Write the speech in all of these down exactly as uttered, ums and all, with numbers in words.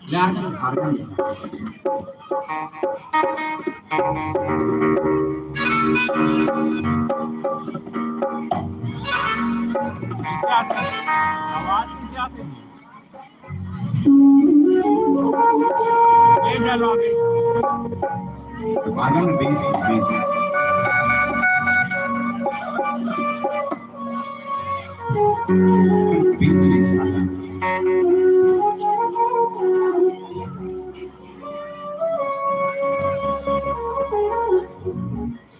ले आ जा, हारमोनियम। पीछे आ जा। आवाज पीछे आती है। ये चलो अभी। आनंद बीस, बीस। बीस, बीस आनंद।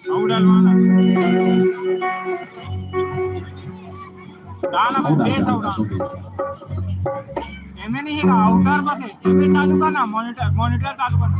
अउ डलवाना। डाल अब अउ डाल, बेस डाल, अउ डाल। डाल। एमे नहीं है, आउटर बस है। एमे चालू करना, मॉनिटर, मॉनिटर चालू करना।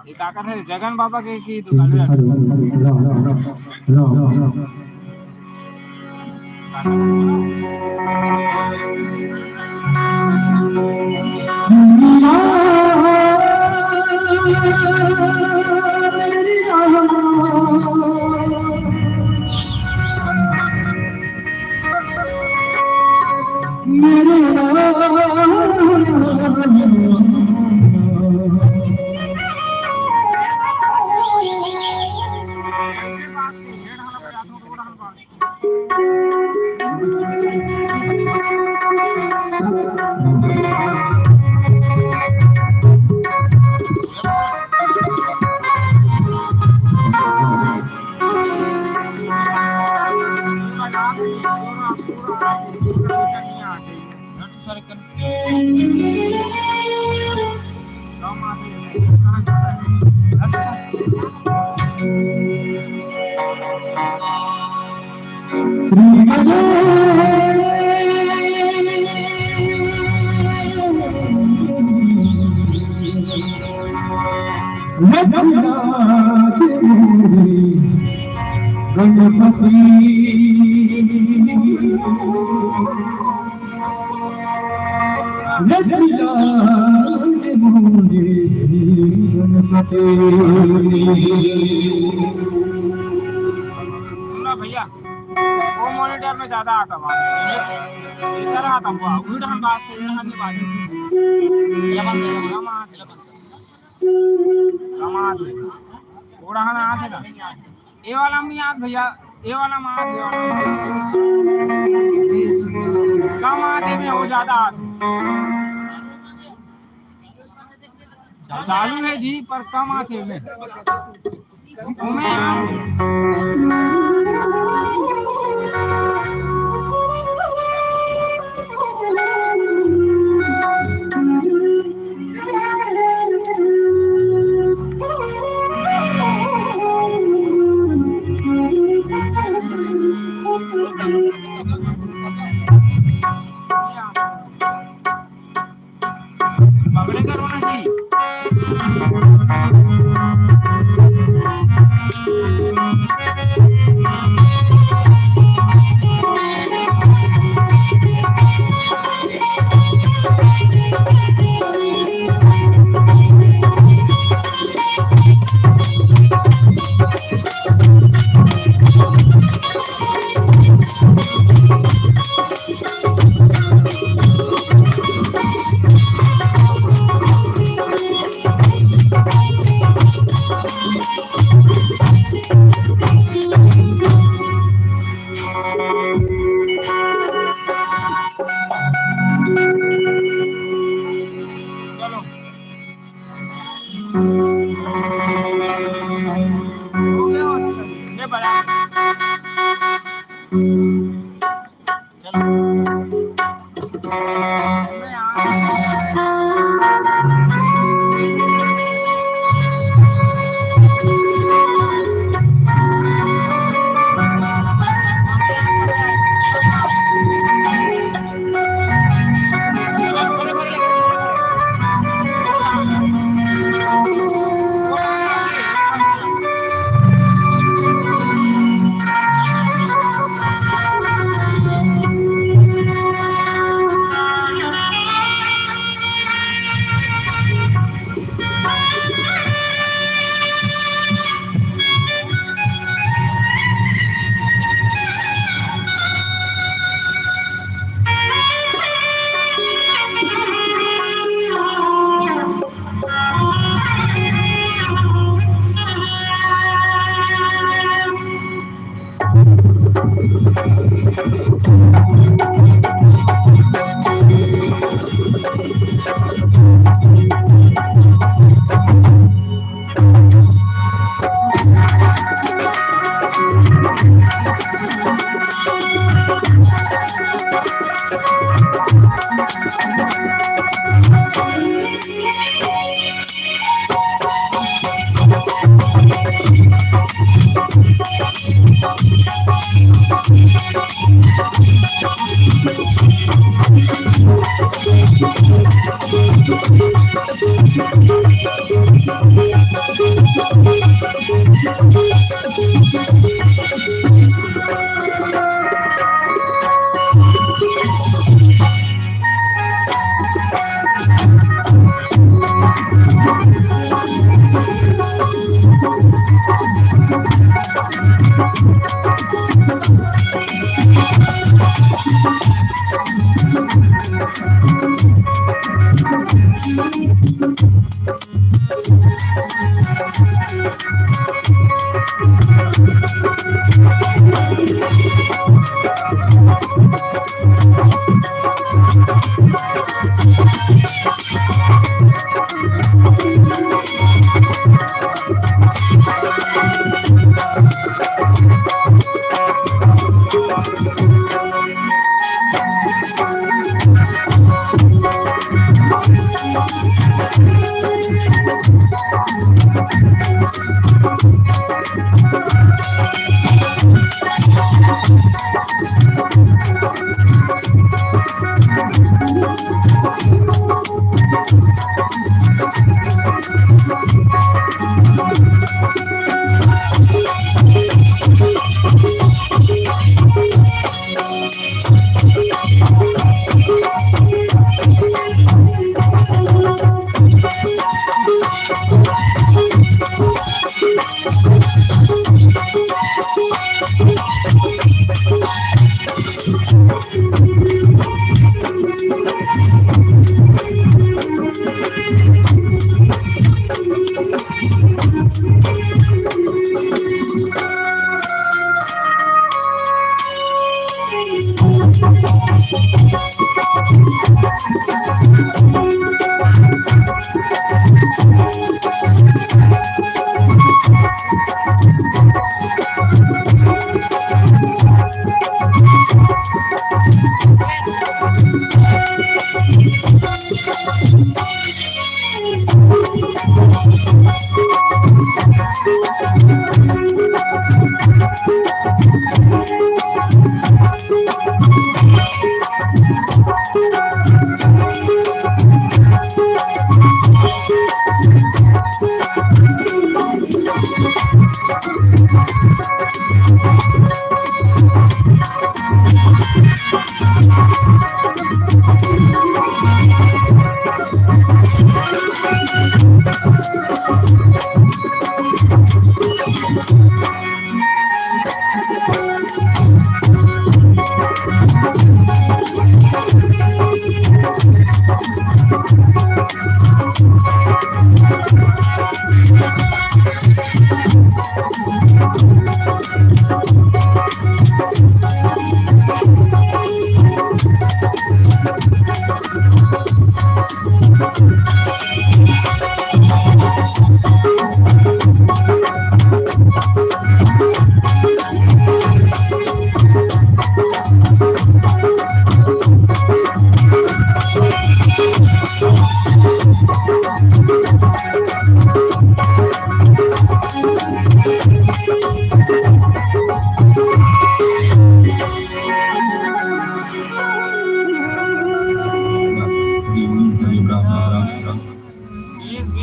ये का कर रहे? जगन बाबा के की दुकान है। सुना भैया, वो मॉनिटर में ज्यादा आता बात। इधर आता हुआ, उधर हम बात से यहाँ नहीं बात। कम आते, कम आते। थोड़ा हम आते ना। ये वाला में नहीं आते भैया, ये वाला में आते, ये वाला में। कम आते में हो ज्यादा आते। चालू है जी, पर कम आते में। ओमे आते। पकड़े करो ना जी। ये बड़ा। चलो।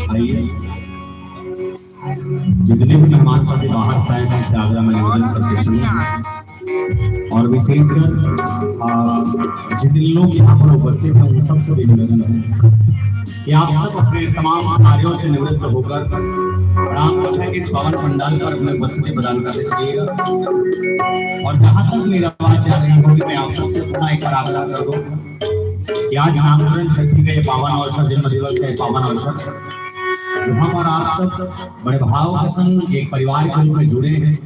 आइए, जितने भी मेहमान साथी बाहर से आए हैं, उनसे आग्रह में निवेदन करते हैं। और विशेषकर, आ, जितने लोग यहाँ पर उपस्थित हैं, उन सबसे भी निवेदन है कि आप सब अपने तमाम कार्यों से निवृत्त होकर राम कथा के इस पावन पंडाल पर अपनी उपस्थिति प्रदान करने चाहिएगा। और जहाँ तक मेरी आवाज जा रही होगी, मैं आप सबसे पुनः एक बार आग्रह कर दूँ कि आज नामकरण छठी का ये पावन अवसर, जन्म दिवस का ये पावन अवसर, जो हम और आप सब बड़े भाव के संग एक परिवार के रूप में जुड़े हैं,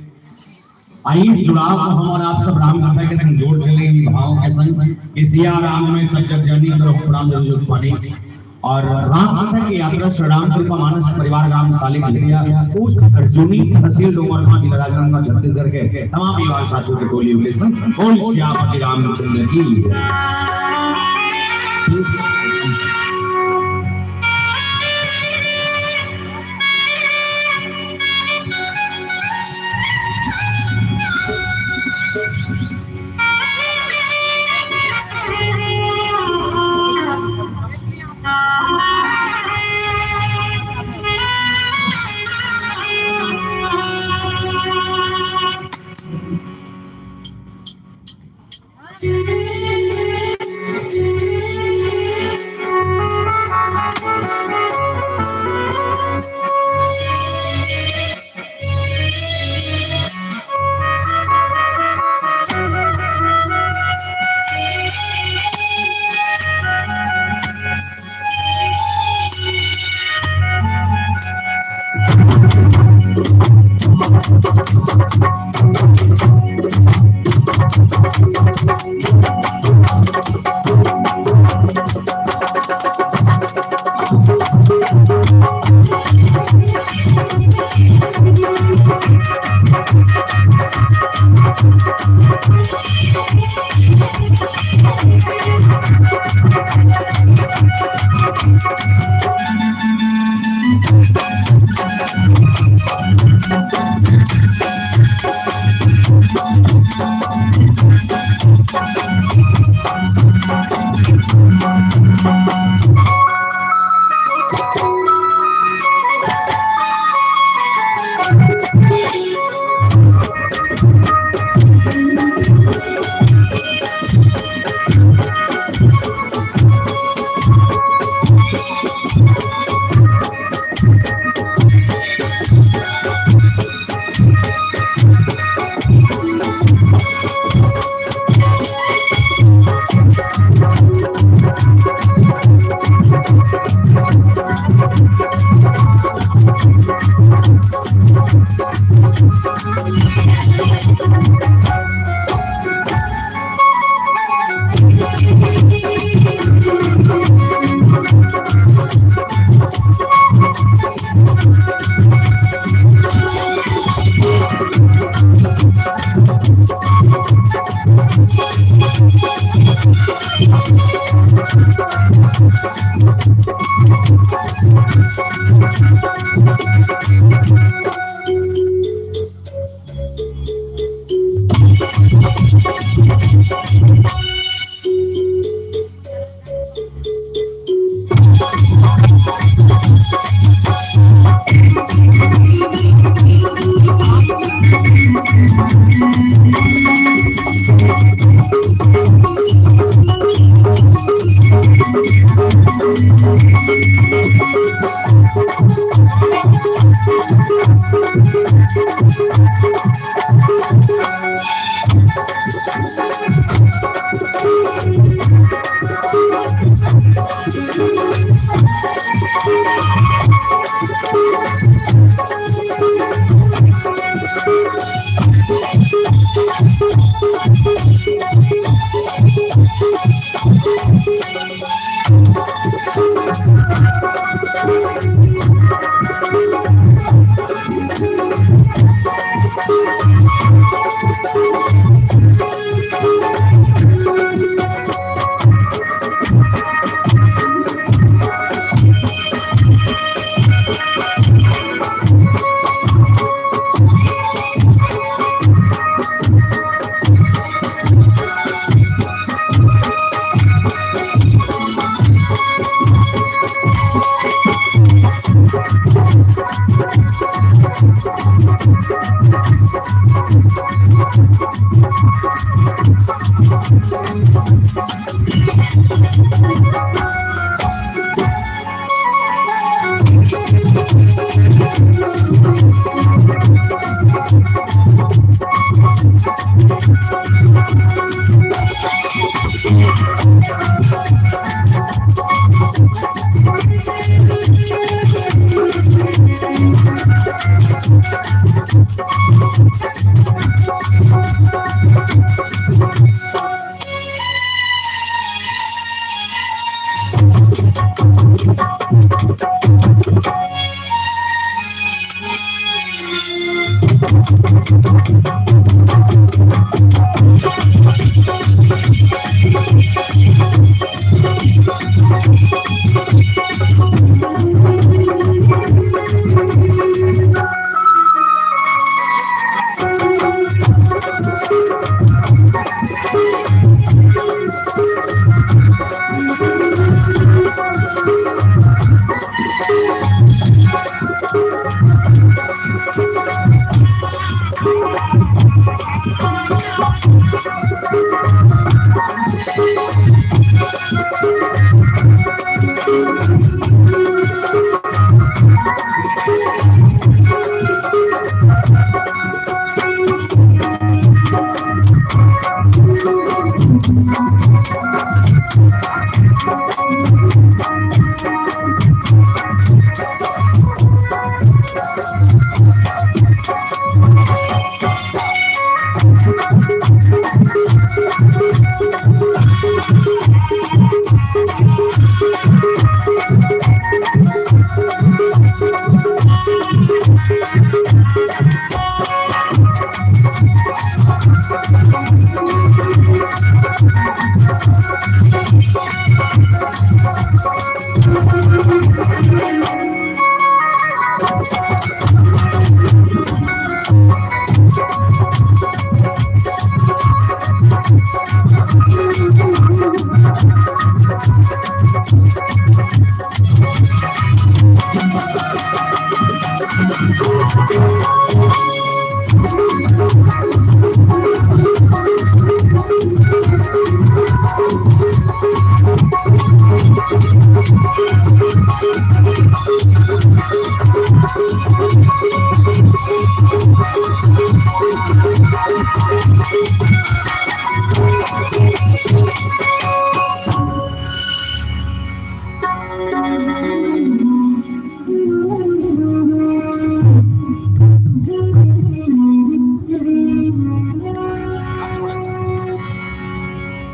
आ इस जुड़ाव को हम और आप सब राम कथा के संग जोड़ चले, इन भावों के संग कि सिया राम में सब जग जानी, करो प्रणाम जग जग पानी। और राम कथा की यात्रा श्री राम कृपा मानस परिवार राम सालिक भेड़िया, पोस्ट अर्जुनी, तहसील डोंगरगांव, जिला राजनांदगांव, छत्तीसगढ़ के तमाम युवा साथियों की टोली के संग। बोल सियापति रामचंद्र की जय।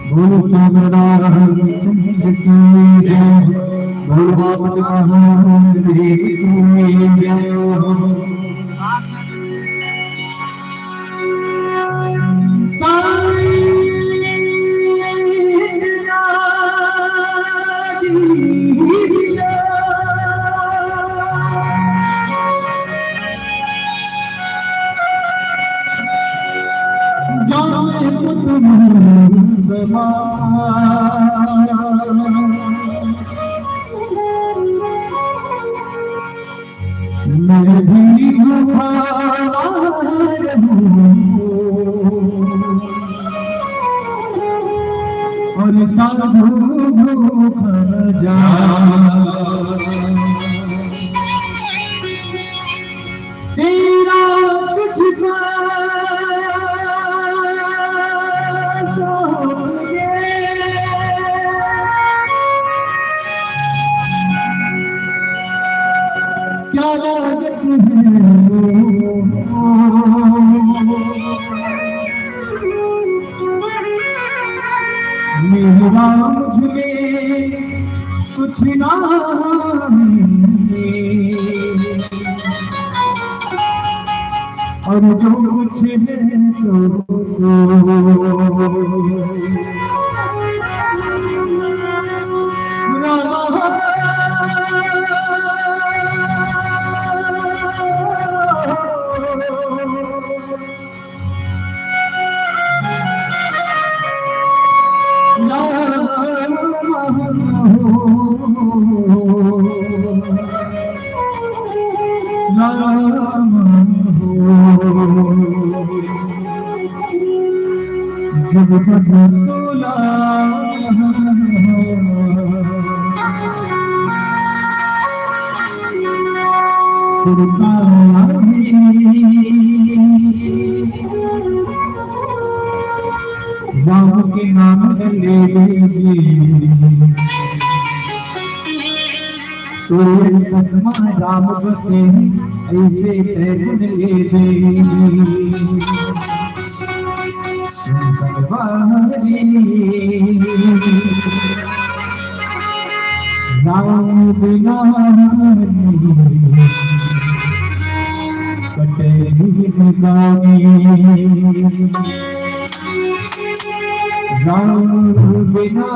बोलो श्याम राधा रानी चंद्र की जय, बोलो पार्वती महादेव की जय। मैं भी भूखा रहूं और साधु भूखा जा। तेरा तुझको सोए क्या लागत है वो? मेरा मुझ में कुछ ना है, और जो कुछ है सो, सो रामा। राम हो, जब जब तोला सुरता आही, राम के नाम ले जी। तोर कसम राम बसे, अइसे तैं गुन लेबे। संगवारी, राम बिना नहीं कटे जिनगानी। राम बिना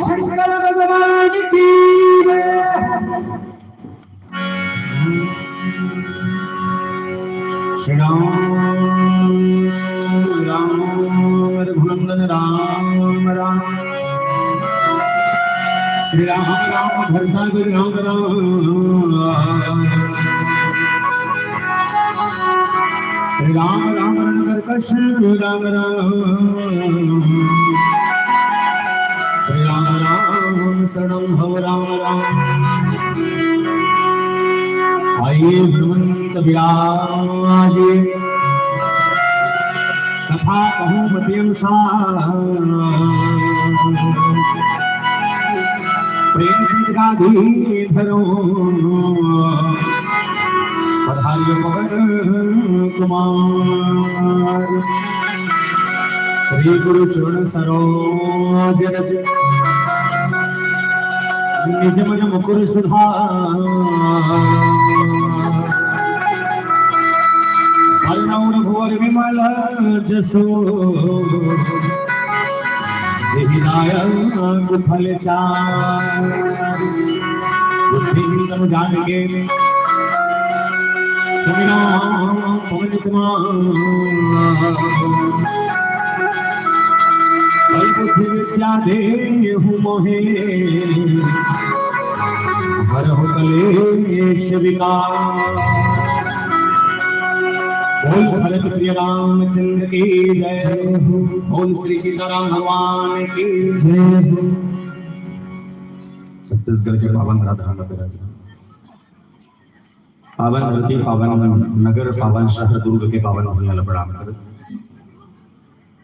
शंकर भगवान की जय। श्री राम, राम रघुनंदन राम, राम श्री राम, राम भरता गुरु राम, राम श्री राम, राम रणकर्कश राम, राम श्री राम, राम शरणम भव राम, राम। आइए हनुमंत विराज, कथा कहूँ मति अनुसार। प्रेम से गादी धरो, पधारियो पवन कुमार। श्री गुरु चरण सरोज रज, निज मन मुकुर सुधार। वरनउँ रघुवर विमल जसु, जेहि दायक फल चारि। बुद्धिहीन तनु जानिके, सुमिरौं पवन कुमार। कल बुद्धि विद्या देहु मोहे, हरहु कलेश विकार। बोल भरत प्रिय रामचंद्र की जय हो। बोल श्री सीताराम भगवान की जय हो। छत्तीसगढ़ के पावन धराधाम में विराजमान, पावन धरती, पावन नगर, पावन शहर दुर्ग के पावन भुइयां ला प्रणाम करत,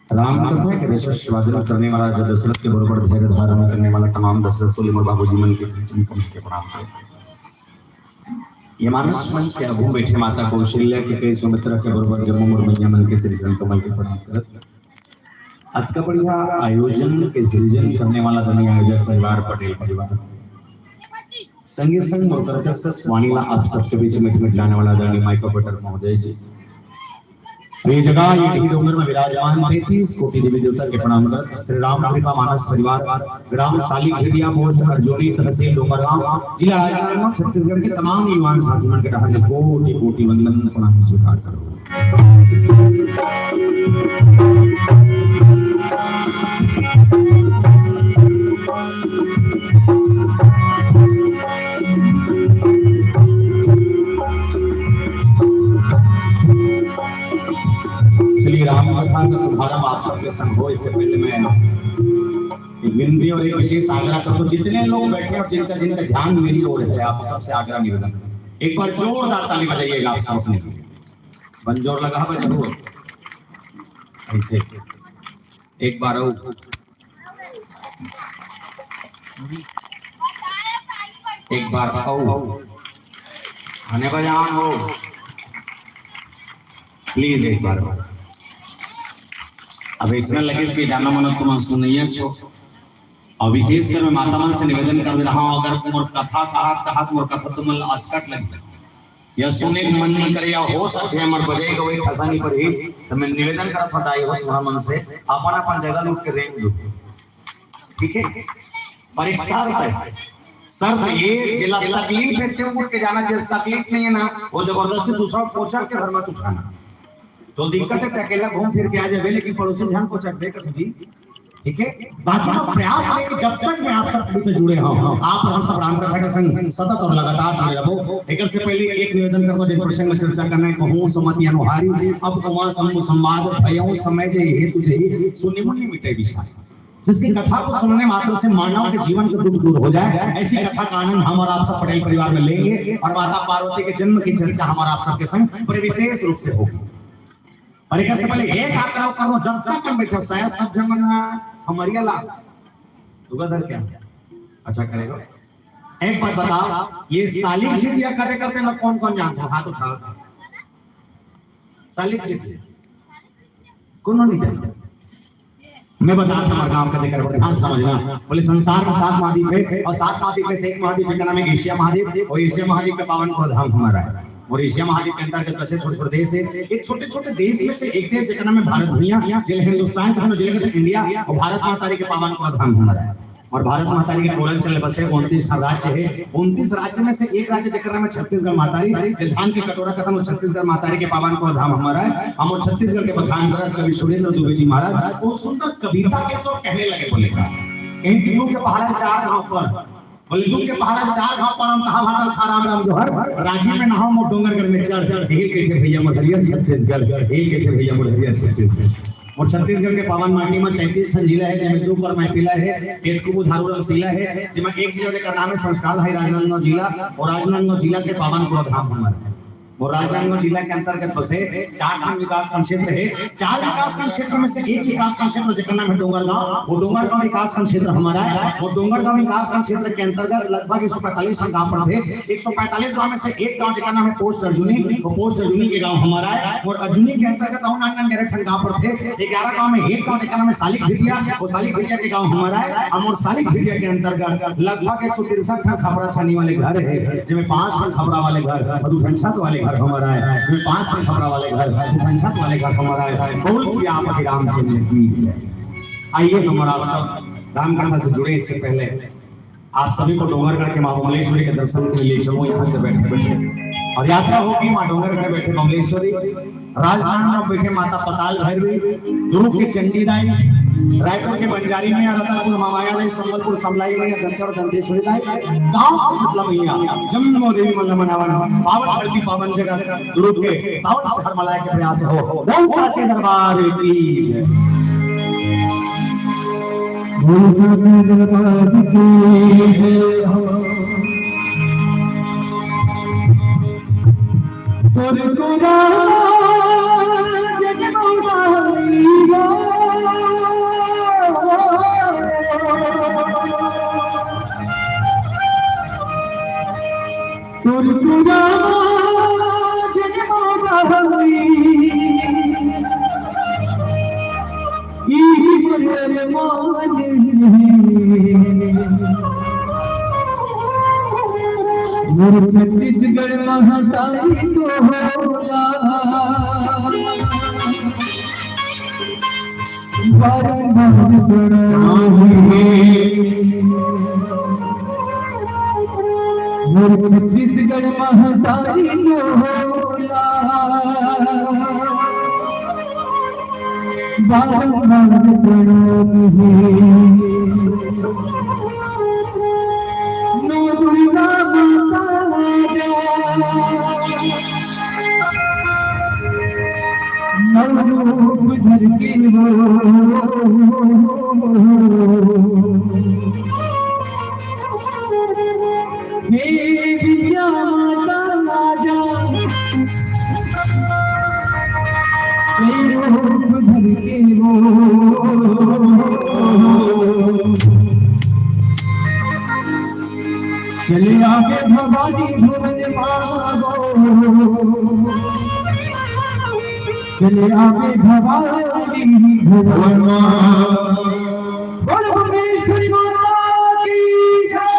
राम कथा के रस स्वादन करने वाला राजा दशरथ के बरोबर धैर्य धारण करने वाला तमाम दशरथ कुल मोर बाबूजी मन के चरण कमल के प्रणाम करत, ये मानस मंच के आगू बैठे माता कौशल्या के कई सुमित्रा के बरोबर जम्मो मोर मैया मन के श्री चरण कमल के प्रणाम करत, अतका बढ़िया आयोजन के सृजन करने वाला धनी आयोजक परिवार, पटेल परिवार, संगे संग मोर करकस वाणी ला आप सबके बीच में लाने वाला आदरणीय माइक ऑपरेटर महोदय जी। और ये जगह, ये ढीठ डोंगर में विराजमान तैंतीस कोटि देवी देवता के प्रणाम करत श्री राम कृपा मानस परिवार, ग्राम साली खेतिया, पोस्ट अर्जुनी, तहसील डोंगरगांव, जिला राजनांदगांव, छत्तीसगढ़ के तमाम युवान साथी मन के डहार ले कोटि कोटि वंदन प्रणाम स्वीकार करो। श्री राम कथा का शुभारंभ आप सबके संग हो, इससे पहले मैं एक विनती और एक विशेष आग्रह करता हूँ, जितने लोग बैठे हैं और जिनका जिनका ध्यान मेरी ओर है, आप सबसे आग्रह निवेदन, एक बार जोरदार ताली बजाइएगा आप सब अपने लिए। बंजोर लगा है जरूर। ऐसे एक बार और, एक बार और, आने बजान हो प्लीज एक बार। अब इसमें लगे कि जाना मनो तुम सुनैया छो। और विशेषकर मैं माता मन से निवेदन कर दे रहा हूँ, अगर मोर कथा कहत कहत मोर कथा तुमन ला असकट लगे या सुने के मन नहीं करे या हो सके हमर बजाई गवई ठसा नहीं पड़ही, तो मैं निवेदन करत हूँ दाई हो तुम्हारा मन से अपन अपन जगह लूट के रेंग दो, ठीक है? पर एक शर्त है, शर्त ये, जेला तकलीफ है ते उठ के जाना चाहिए, तकलीफ नहीं है ना, वो जबरदस्ती दूसरा पोचक के घर मत उठाना। तो दिक्कत है, ते अकेला घूम फिर के आ जाबे, लेकिन पड़ोसी ध्यान पोचक दे कभी, ठीक है? बाकी का प्रयास है कि जब तक मैं आप सब से जुड़े हूँ, आप हम सब राम कथा के संग सतत और लगातार जुड़े रहो। एक से पहले एक निवेदन करता हूँ, जिन प्रसंग में चर्चा करना है, कहूँ सुमति अनुहारी, अब उमा सम-, संवाद भयउ समय जे हेतु जही, सुनि मुनि मिटे विचार। जिसकी कथा को सुनने मात्र से मानव के जीवन के दुख दूर हो जाए, ऐसी कथा का आनंद हम और आप सब पटेल परिवार में लेंगे और माता पार्वती के जन्म की चर्चा हम और आप सबके संग बड़े विशेष रूप से होगी। पर एक से पहले एक आग्रह करो, जब तक हम बैठे, शायद सब जन मन ह खमरिया ला दुगा धर क्या? अच्छा करेगा। एक बात बताओ, ये साली झिटिया कथे कथे ला कौन कौन जानता हो? हाथ उठाओ। साली झिटिया कोनो नहीं जानता। मैं बता था हमारे गांव का देकर बड़े ध्यान से समझना। बोले संसार में सात महाद्वीप है और सात महाद्वीप में से एक महाद्वीप का नाम है एशिया महाद्वीप, और एशिया महाद्वीप का पावन पूरा धाम हमारा है। और एशिया महाद्वीप के अंतर्गत बसे छोटे छोटे देश है। एक छोटे छोटे देश में से एक देश जेकर नाम है भारत भुइयां, जेला हिंदुस्तान कहा, जेला कहते हैं इंडिया, और भारत माता के पावन पूरा धाम हमारा है। और भारत महतारी के कोरल चले बसे उनतीस ठन राज्य है। उनतीस राज्य में से एक राज्य जेकर नाम है छत्तीसगढ़ महतारी, जे धान के कटोरा कथन वो छत्तीसगढ़ महतारी के पावन को धाम हमारा है। हम वो छत्तीसगढ़ के बखान करत कवि सुरेंद्र दुबे जी महाराज वो सुंदर कविता के सब कहने लगे, बोले का कहीं कि दुख के पहाड़ा चार घाव पर, बोले दुख के पहाड़ा चार घाव पर हम कहा भाटल खा राम राम जोहर, राजी में नहाओ मोर डोंगरगढ़ में चढ़, हिल के थे भैया मोर हरियर छत्तीसगढ़, हिल के थे भैया मोर हरियर छत्तीसगढ़। और छत्तीसगढ़ के पावन माटी में तैंतीस ठन जिला है, जेमे दू कर मैपिला है, केतकुबू धारू रमसीला है, जेमा एक जिला जेकर नाम है संस्कारधारी राजनांदगांव जिला, और राजनांदगांव जिला के पावन पूरा धाम हमारा है। और राजनांदगांव जिला के अंतर्गत बसे चार ठन विकासखंड क्षेत्र है। चार विकासखंड क्षेत्र में से एक विकासखंड क्षेत्र जेकर नाम है डोंगरगांव, वो डोंगरगांव विकासखंड क्षेत्र हमारा है। वो डोंगरगांव विकासखंड क्षेत्र के अंतर्गत लगभग एक सौ पैंतालीस ठन गांव पड़थे। एक सौ पैंतालीस गांव में से एक गांव जेकर नाम है पोस्ट अर्जुनी, वो पोस्ट अर्जुनी के गांव हमारा है। और अर्जुनी के अंतर्गत अउ नान नान ग्यारह ठन गांव पड़थे। ग्यारह गांव में एक गांव जेकर नाम है साली झिटिया, वो साली झिटिया के गांव हमारा है। और साली झिटिया के अंतर्गत लगभग एक सौ तिरसठ ठन खपरा छानी वाले घर है, जेमे पांच ठन खपरा वाले घर और दू ठन छत वाले घर हमारा है, जेमे पांच ठन खपरा वाले घर, दू ठन छत वाले घर हमारा है। बोल सियापति रामचंद्र की जय। आइए, हमारा आप सब राम कथा से जुड़े, इससे पहले आप सभी को डोंगरगढ़ के माँ बमलेश्वरी के दर्शन के लिए ले चलूँ यहाँ से बैठे बैठे, और यात्रा होगी माँ डोंगरगढ़ में बैठे बमलेश्वरी, राजनांदगांव बैठे माता पताल भैरवी, दुर्ग के चंडी दाई, रायपुर के बंजारी मैया, रतनपुर महामाया दाई, संबलपुर समलाई मैया, दंतेवाड़ा दंतेश्वरी दाई, गांव की शीतला मैया, जम्मो देवी मल्ल मनावन, पावन धरती पावन जगह दुर्ग के पावन शहर मलाए के प्रयास हो। बोल साचे दरबार की जय। बोल साचे दरबार की जय हो। तोर कोरा जगमगाइया। तोर कोरा जगमगाई। ई मोर अरमान है। मोर छत्तीसगढ़ महतारी तो होला, बारंबार प्रणाम हे। मोर छत्तीसगढ़ महतारी तो होला, बारंबार प्रणाम हे। नौ दुर्गा माता आजा, नौ रूप धर के वो। हे विद्या माता आजा, कई रूप धर के वो। चले आगे भवानी भुवन माँ वो। चले आगे भवानी भुवन माँ। बोलो भुवनेश्वरी माता की जय।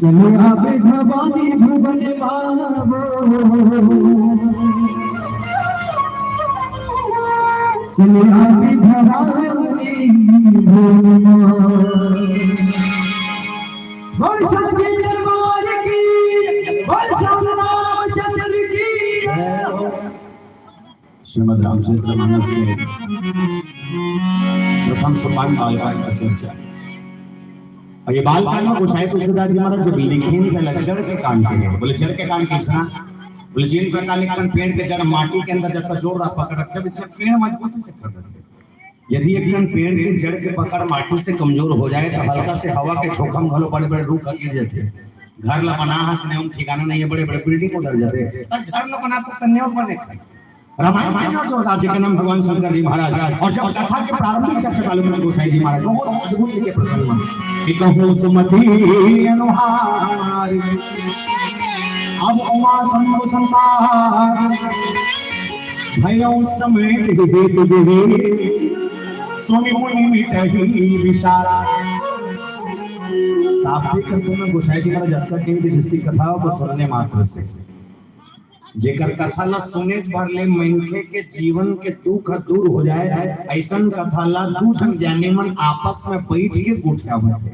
चले आवे भवानी भुवन माँ वो। चले आवे भवानी भुवन माँ। बोल सच्चे दरबार की, बोल श्याम रामचंद्र की। श्रीमद् रामचरित मानस के प्रथम सोपान बालकांड का चर्चा। और ये बालकांड में गोसाई तुलसीदास जी महाराज जब लिखेन त जड़ के कांड के है। बोले जड़ के कांड किसना? बोले जिन प्रकार एक ठन पेड़ के जड़ माटी के अंदर जब तक जोर रहा पकड़ रखे, तब इसमें पेड़ मजबूती से खड़ जाथे। यदि एक ठन पेड़ के जड़ के पकड़ माटी से कमजोर हो जाए तो हल्का से हवा के झोंका में घलो बड़े-बड़े रूख ह गिर जाथे। घर ला बना हस, नेव म ठिकाना नहीं है, बड़े-बड़े बिल्डिंग उधर जाथे। त घर ला बनाथे त नेव बने। रामायण में जोरदार जेकर नाम भगवान शंकर जी महाराज। और जब कथा के प्रारंभिक चर्चा चालू में गोसाई जी महाराज बहुत अद्भुत लिखे प्रसंग में कि कहूँ सुमति अनुहार, अब उमा शंभु संवार, भयउ समेत हेतु जेहि, सुनि मुनि मिटहि विचार। साफ देख कर तुम्हें गोसाई जी महाराज जब तक कहेंगे जिसकी कथा हो वो सुनने मात्र से, जेकर कथा ला सुने भर ले मनखे के जीवन के दुख दूर हो जाए, ऐसन कथा ला दू झन ज्ञानी मन आपस में बैठ के गोठियावत हे।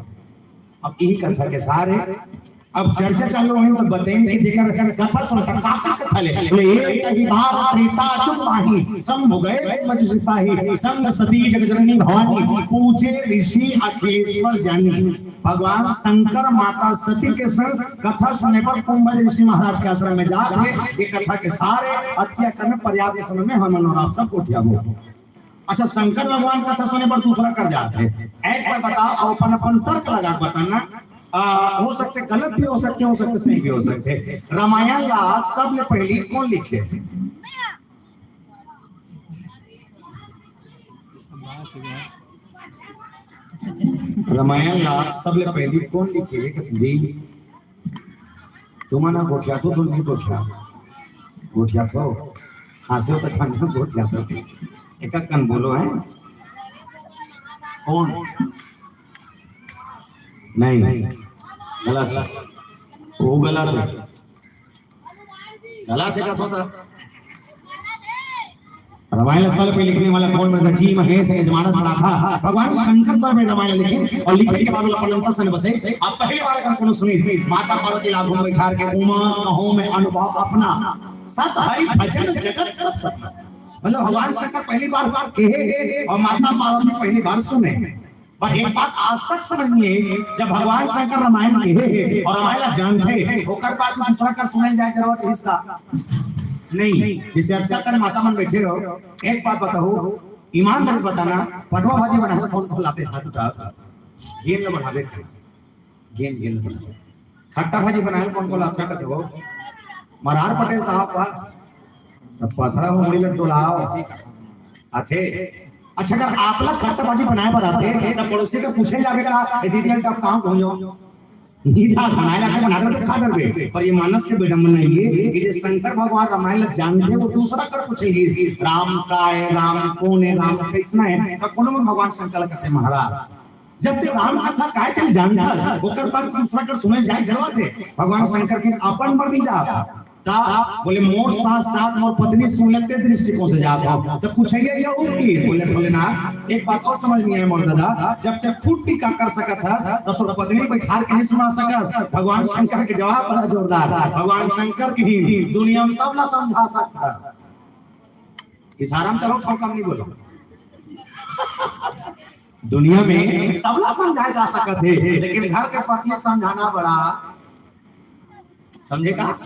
अब यही कथा के सार हे। अब चर्चा चालू होही त बताइन कि जेकर कथा सुनत हे, का का कथा ले, बोले, "एक कही बार त्रेता जुग माही, शंभु गए कुंभज सिपाही, संग सती जग जननी भवानी, पूजे ऋषि अखिलेश्वर जानी।" भगवान शंकर माता सती के संग कथा सुने बर कुंभज ऋषि महाराज के आश्रम में जात हे। ये कथा के सार हे। अतकिया करन पर्याप्त समय में हमन अउ आप सब गोठियाबो। अच्छा, शंकर भगवान कथा सुने बर दूसरा कर जात हे। एक बार बताओ, अउ अपन अपन तर्क लगा के बताना। आ, हो सकथे गलत भी हो सकथे, हो सकथे सही भी हो सकथे। रामायण ला सबले पहिली कोन लिखे? रामायण ला सबले पहिली कोन लिखे? कथी? तुमन ह गोठियाथो, तुम नहीं गोठिया, गोठियाथो। हाँसे हो तो जान गोठियाथो। एक एक कन बोलो है। कोन? नहीं, गलत। वो गलत हे। गलत हे कथो त। रामायण ला सबले पहिली लिखने वाला कोन? जी महेश यजमानस राखा। भगवान शंकर साहब ने रामायण लिखे अउ लिखे के बाद ओला अपन अंतस में बसे। अब पहिली बार अगर कोनो सुनिस, माता पार्वती ला आगू में बइठार के उमा कहूँ मैं अनुभव अपना, सत हरि भजन जगत सब सपना। मतलब भगवान शंकर पहिली बार कहे अउ माता पार्वती पहिली बार सुने। पर एक बात आज तक समझ नहीं हे, जब भगवान शंकर रामायण कहे हे अउ रामायण ला जानथे, ओकर बाद भी दूसरा कर सुनाई जाए जरूरत हे इसका? नहीं। जैसे अतका कन माता मन बइठे हो, एक बात बताओ, ईमानदारी बताना, पटवा भाजी बनाए कोन कोन लाथे हाथ उठा, गेंद ला बढ़ावे के, गेंद, गेंद ला बढ़ावे। खट्टा भाजी बनाए कोन कोन लाथे कथे हो, मरार पटेल त आप का, त पथरा हो मुड़ी ला डोलाओ। आथे। अच्छा, अगर आप ला खट्टा भाजी बनाए बर आथे, त पड़ोसी के पूछे जाबे का, "ए दीदी, अब कहाँ पहुँचो?" नहीं जा, बनाए लाके बना डरबे, खा डरबे। पर ये मानस के विडंबना ये कि जे शंकर भगवान रामायण ला जानथे, वो दूसरा कर पूछे, "राम काय, राम कोन हे, राम कइसना हे?" त कोनो मन भगवान शंकर ला कथे, "महाराज, जब ते राम कथा काय ते जानथस, ओकर बाद दूसरा कर सुने जाए जरूरत हे?" भगवान शंकर के अपन बर नहीं जा। त बोले, "मोर साथ साथ मोर पत्नी सुन लेते दृष्टिकोण से जात हो।" त पूछइया ये हो कि बोले, "भोलेनाथ, एक बात और समझ नहीं आए मोर दादा, जब ते खुद टीका कर सकत हस, त तोर पत्नी बैठार के नहीं सुना सकस?" भगवान शंकर के जवाब बड़ा जोरदार, भगवान शंकर के ही दुनिया में सबला समझा सकत हस। इशारा में चलो, ठोका में नहीं बोलो। दुनिया में सबला समझाए जा सकत हे, लेकिन घर के पति समझाना बड़ा, समझे का,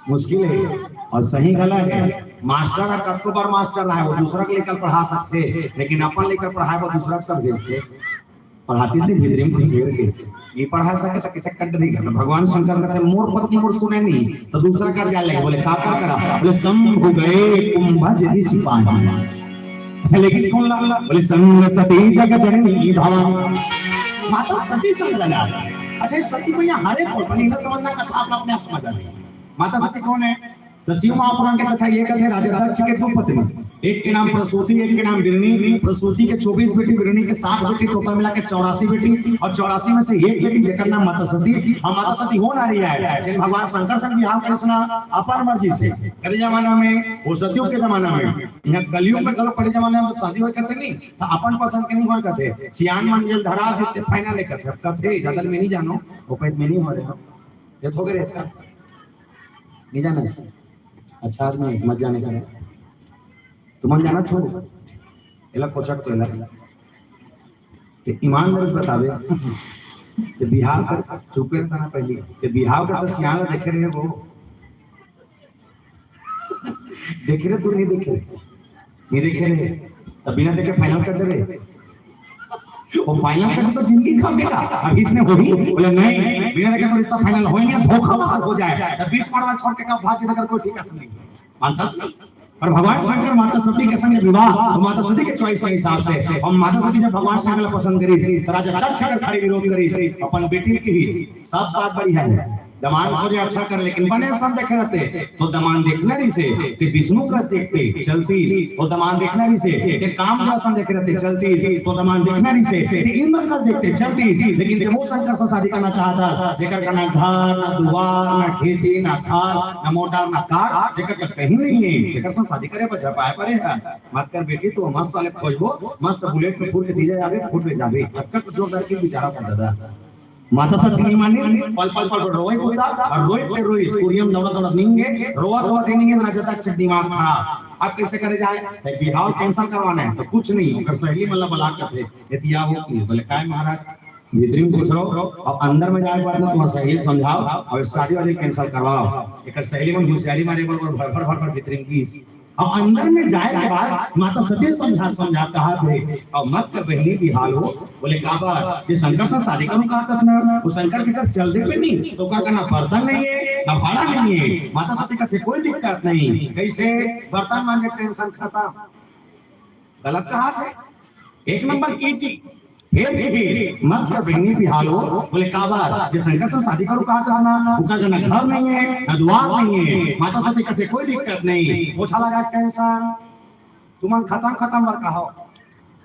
मुश्किल हे। और सही गलत हे, मास्टर ह कतको बड़ मास्टर रहे, वो दूसरा के लेकर पढ़ा सकथे, लेकिन अपन लेकर पढ़ाए बर दूसरा कर भेजथे। पढ़ातीस नहीं, भीतरी में खुशी होके ये पढ़ा सके त कइसे कंठ नहीं करता। भगवान शंकर कहते, "मोर पत्नी मोर सुने नहीं, त दूसरा कर जा ले।" बोले, "का का करा?" बोले, "शंभु गए कुंभज ऋषि पानी।" अच्छा, लेकिन कौन ला? बोले, "संग सती जग जननी भवानी।" माता सती संग लगा। अच्छा, ये सती मैया हरे कौन? पहले इधर समझना, कथा अपना अपने आप समझ आ रही। माता सती कौन है? तो शिव महापुराण के कथा ये कहते हैं, राजा दक्ष के दो पत्नी, एक के नाम प्रसूति, एक के नाम बिरनी। प्रसूति के चौबीस बेटी, बिरनी के साठ बेटी, टोटल मिला के चौरासी बेटी, और चौरासी में से एक बेटी जेकर नाम माता सती। और माता सती हो ना रही है, जिन भगवान शंकर संग बिहाव कृष्णा अपन मर्जी से। कदे जमाना में, वो सतयुग के जमाना में, यहाँ कलयुग में गलत पड़े जमाना में जब शादी होए करते नहीं, तो अपन पसंद के नहीं होए करते। सियान मन जेल धरा देते, फाइनल एक कथे, कथे ज्यादा में नहीं जानो, वो पैद में नहीं हो रहे हो। ये थोड़े इसका नहीं जाना है। अच्छा आदमी है, मत जाने का। तुमन जाना छोड़ो। एला कोचक तो एला। ते ईमानदारी से बतावे। ते बिहाव कर, चुपे रहना पहले। ते बिहाव कर तो सियान देखे रहे वो। देखे रहे तू, नहीं देखे रहे? नहीं देखे रहे। तब बिना देखे फाइनल कर दे रहे। वो फाइनल कर तो जिंदगी खप गया। अब इसने होही? बोले, "नहीं, बिना देखे तो रिश्ता फाइनल होही नहीं, धोखा मत हो जाए।" तब बीच मड़वा छोड़ के कब भाग जाए, अगर कोई ठिकाना नहीं। मानता से नहीं। पर भगवान शंकर माता सती के संग विवाह, तो माता सती के चॉइस के हिसाब से, और माता सती जब भगवान शंकर ला पसंद करी, तो राजा दक्ष कर खड़े विरोध करी, अपन बेटी की ही सब बात बढ़िया है। दमान खोजे अच्छा कर, लेकिन बने सब देखे रहते, तो दमान देखना रही से, ते विष्णु का देखते चलती, तो दमान देखना रही से, ते काम जो आसन देखे रहते चलती, तो दमान देखना रही से, ते इंद्र का देखते चलती, लेकिन ते वो शंकर से शादी करना चाहता, जेकर का ना घर, ना दुआर, ना खेती, ना कार, ना मोटर, ना कार, जेकर का कहीं नहीं है, जेकर संग शादी करे पर झपाए पड़े है। मत कर बेटी, तू मस्त वाले खोजबो, मस्त बुलेट में फूट के दीजा जाबे, फूट में जाबे। अक्का तो जोरदार के बेचारा कर दादा। माता सती नहीं मानी, पल पल पल पल रोए कुत्ता, और रोए ते रोए, स्कूरियम दौड़ा दौड़ा नींगे, रोआ दौड़ा दे नींगे, ना जता चक दिमाग खराब। अब कैसे करे जाए? ते बिहाव कैंसिल करवाना है, तो कुछ नहीं, ओकर सहेली मन ला बला के थे, एतिया हो की, बोले, "काय महाराज?" भीतरी में कुछ रहो, और अंदर में जाए के बाद ना तुम्हार सहेली समझाओ, और शादी वादी कैंसिल करवाओ। एकर सहेली मन होशियारी मारे बरोबर भर भर भर भर भीतरी में की। अब अंदर में जाए के बाद माता सती समझा समझा कहा थे, "अब मत कर बहिनी बिहाव हो।" बोले, "काबर?" "ये शंकर से शादी करूं कहा तस ना, वो शंकर के घर चल दे पे नहीं, तो ओकर का ना बर्तन नहीं है, ना भाड़ा नहीं है।" माता सती कहते, "कोई दिक्कत नहीं।" कैसे? बर्तन मांजे टेंशन खत्म। गलत कहा थे, एक नंबर की चीज। फिर की मत कर बहिनी बिहाव हो। बोले, "काबर?" "जे शंकर से शादी करूं कहा तस ना, ओकर ना घर नहीं है, ना दुआर नहीं है।" माता सती कहते, "कोई दिक्कत नहीं।" पोछा लगा टेंशन, तुमन खत्म खत्म बर कहा हो।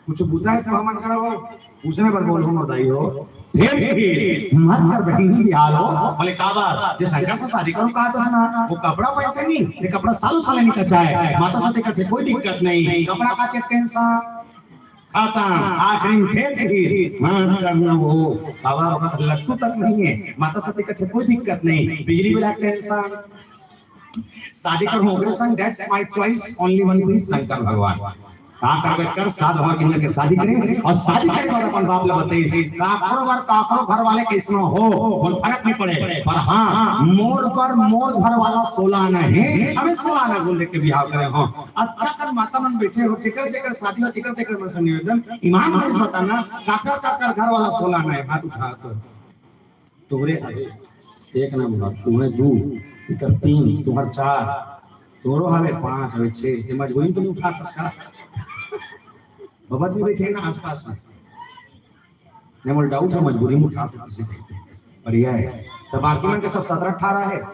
कुछ बुता है तो हमन करो, उसने बर बोलो मोर दाई हो। फिर की मत कर बहिनी बिहाव हो। बोले, "काबर?" "जे शंकर से शादी करूं कहा तस ना, वो कपड़ा पहनते नहीं, ये कपड़ा सालों साल नहीं कचाए।" माता सती कहते, "कोई दिक्कत नहीं, कपड़ा का चेक टेंशन।" खत्म। आखिरी में फेर कही, "मत करना वो, बाबा, बाबा, लट्टू तक नहीं है।" माता सती कहते, "कोई दिक्कत नहीं।" बिजली बिल का टेंशन, शादी कर हो गए संग, that's my choice, only one piece Shankar भगवान। का करबे कर, साध भगवान के शादी करें और शादी करे बाद अपन बाप ला बताई, काकरो बार काकरो घर वाले कैसनो हो, कोई फर्क नहीं पड़े, पर हाँ, मोर पर मोर घर वाला सोला नहीं, हमें सोला ना बोल देख के बिहाव करे हो। अतका कन माता मन बैठे हो, जेकर जेकर शादी हो, तेकर तेकर मन से निवेदन, ईमानदारी से बताना, काकर काकर घर वाला सोला नहीं, हाथ उठा तो। तोरे हवे एक नंबर, तुम्हें दू, इकर तीन, तुम्हार चार, तोरो हवे पाँच, हवे छह, ये मजबूरी तो नहीं उठा सकता। बबत भी बैठे ना आसपास में। नहीं, मोर डाउट है, मजबूरी में उठा सकते से। बढ़िया है। तो बाकी मन के सब सत्रह अठारह है।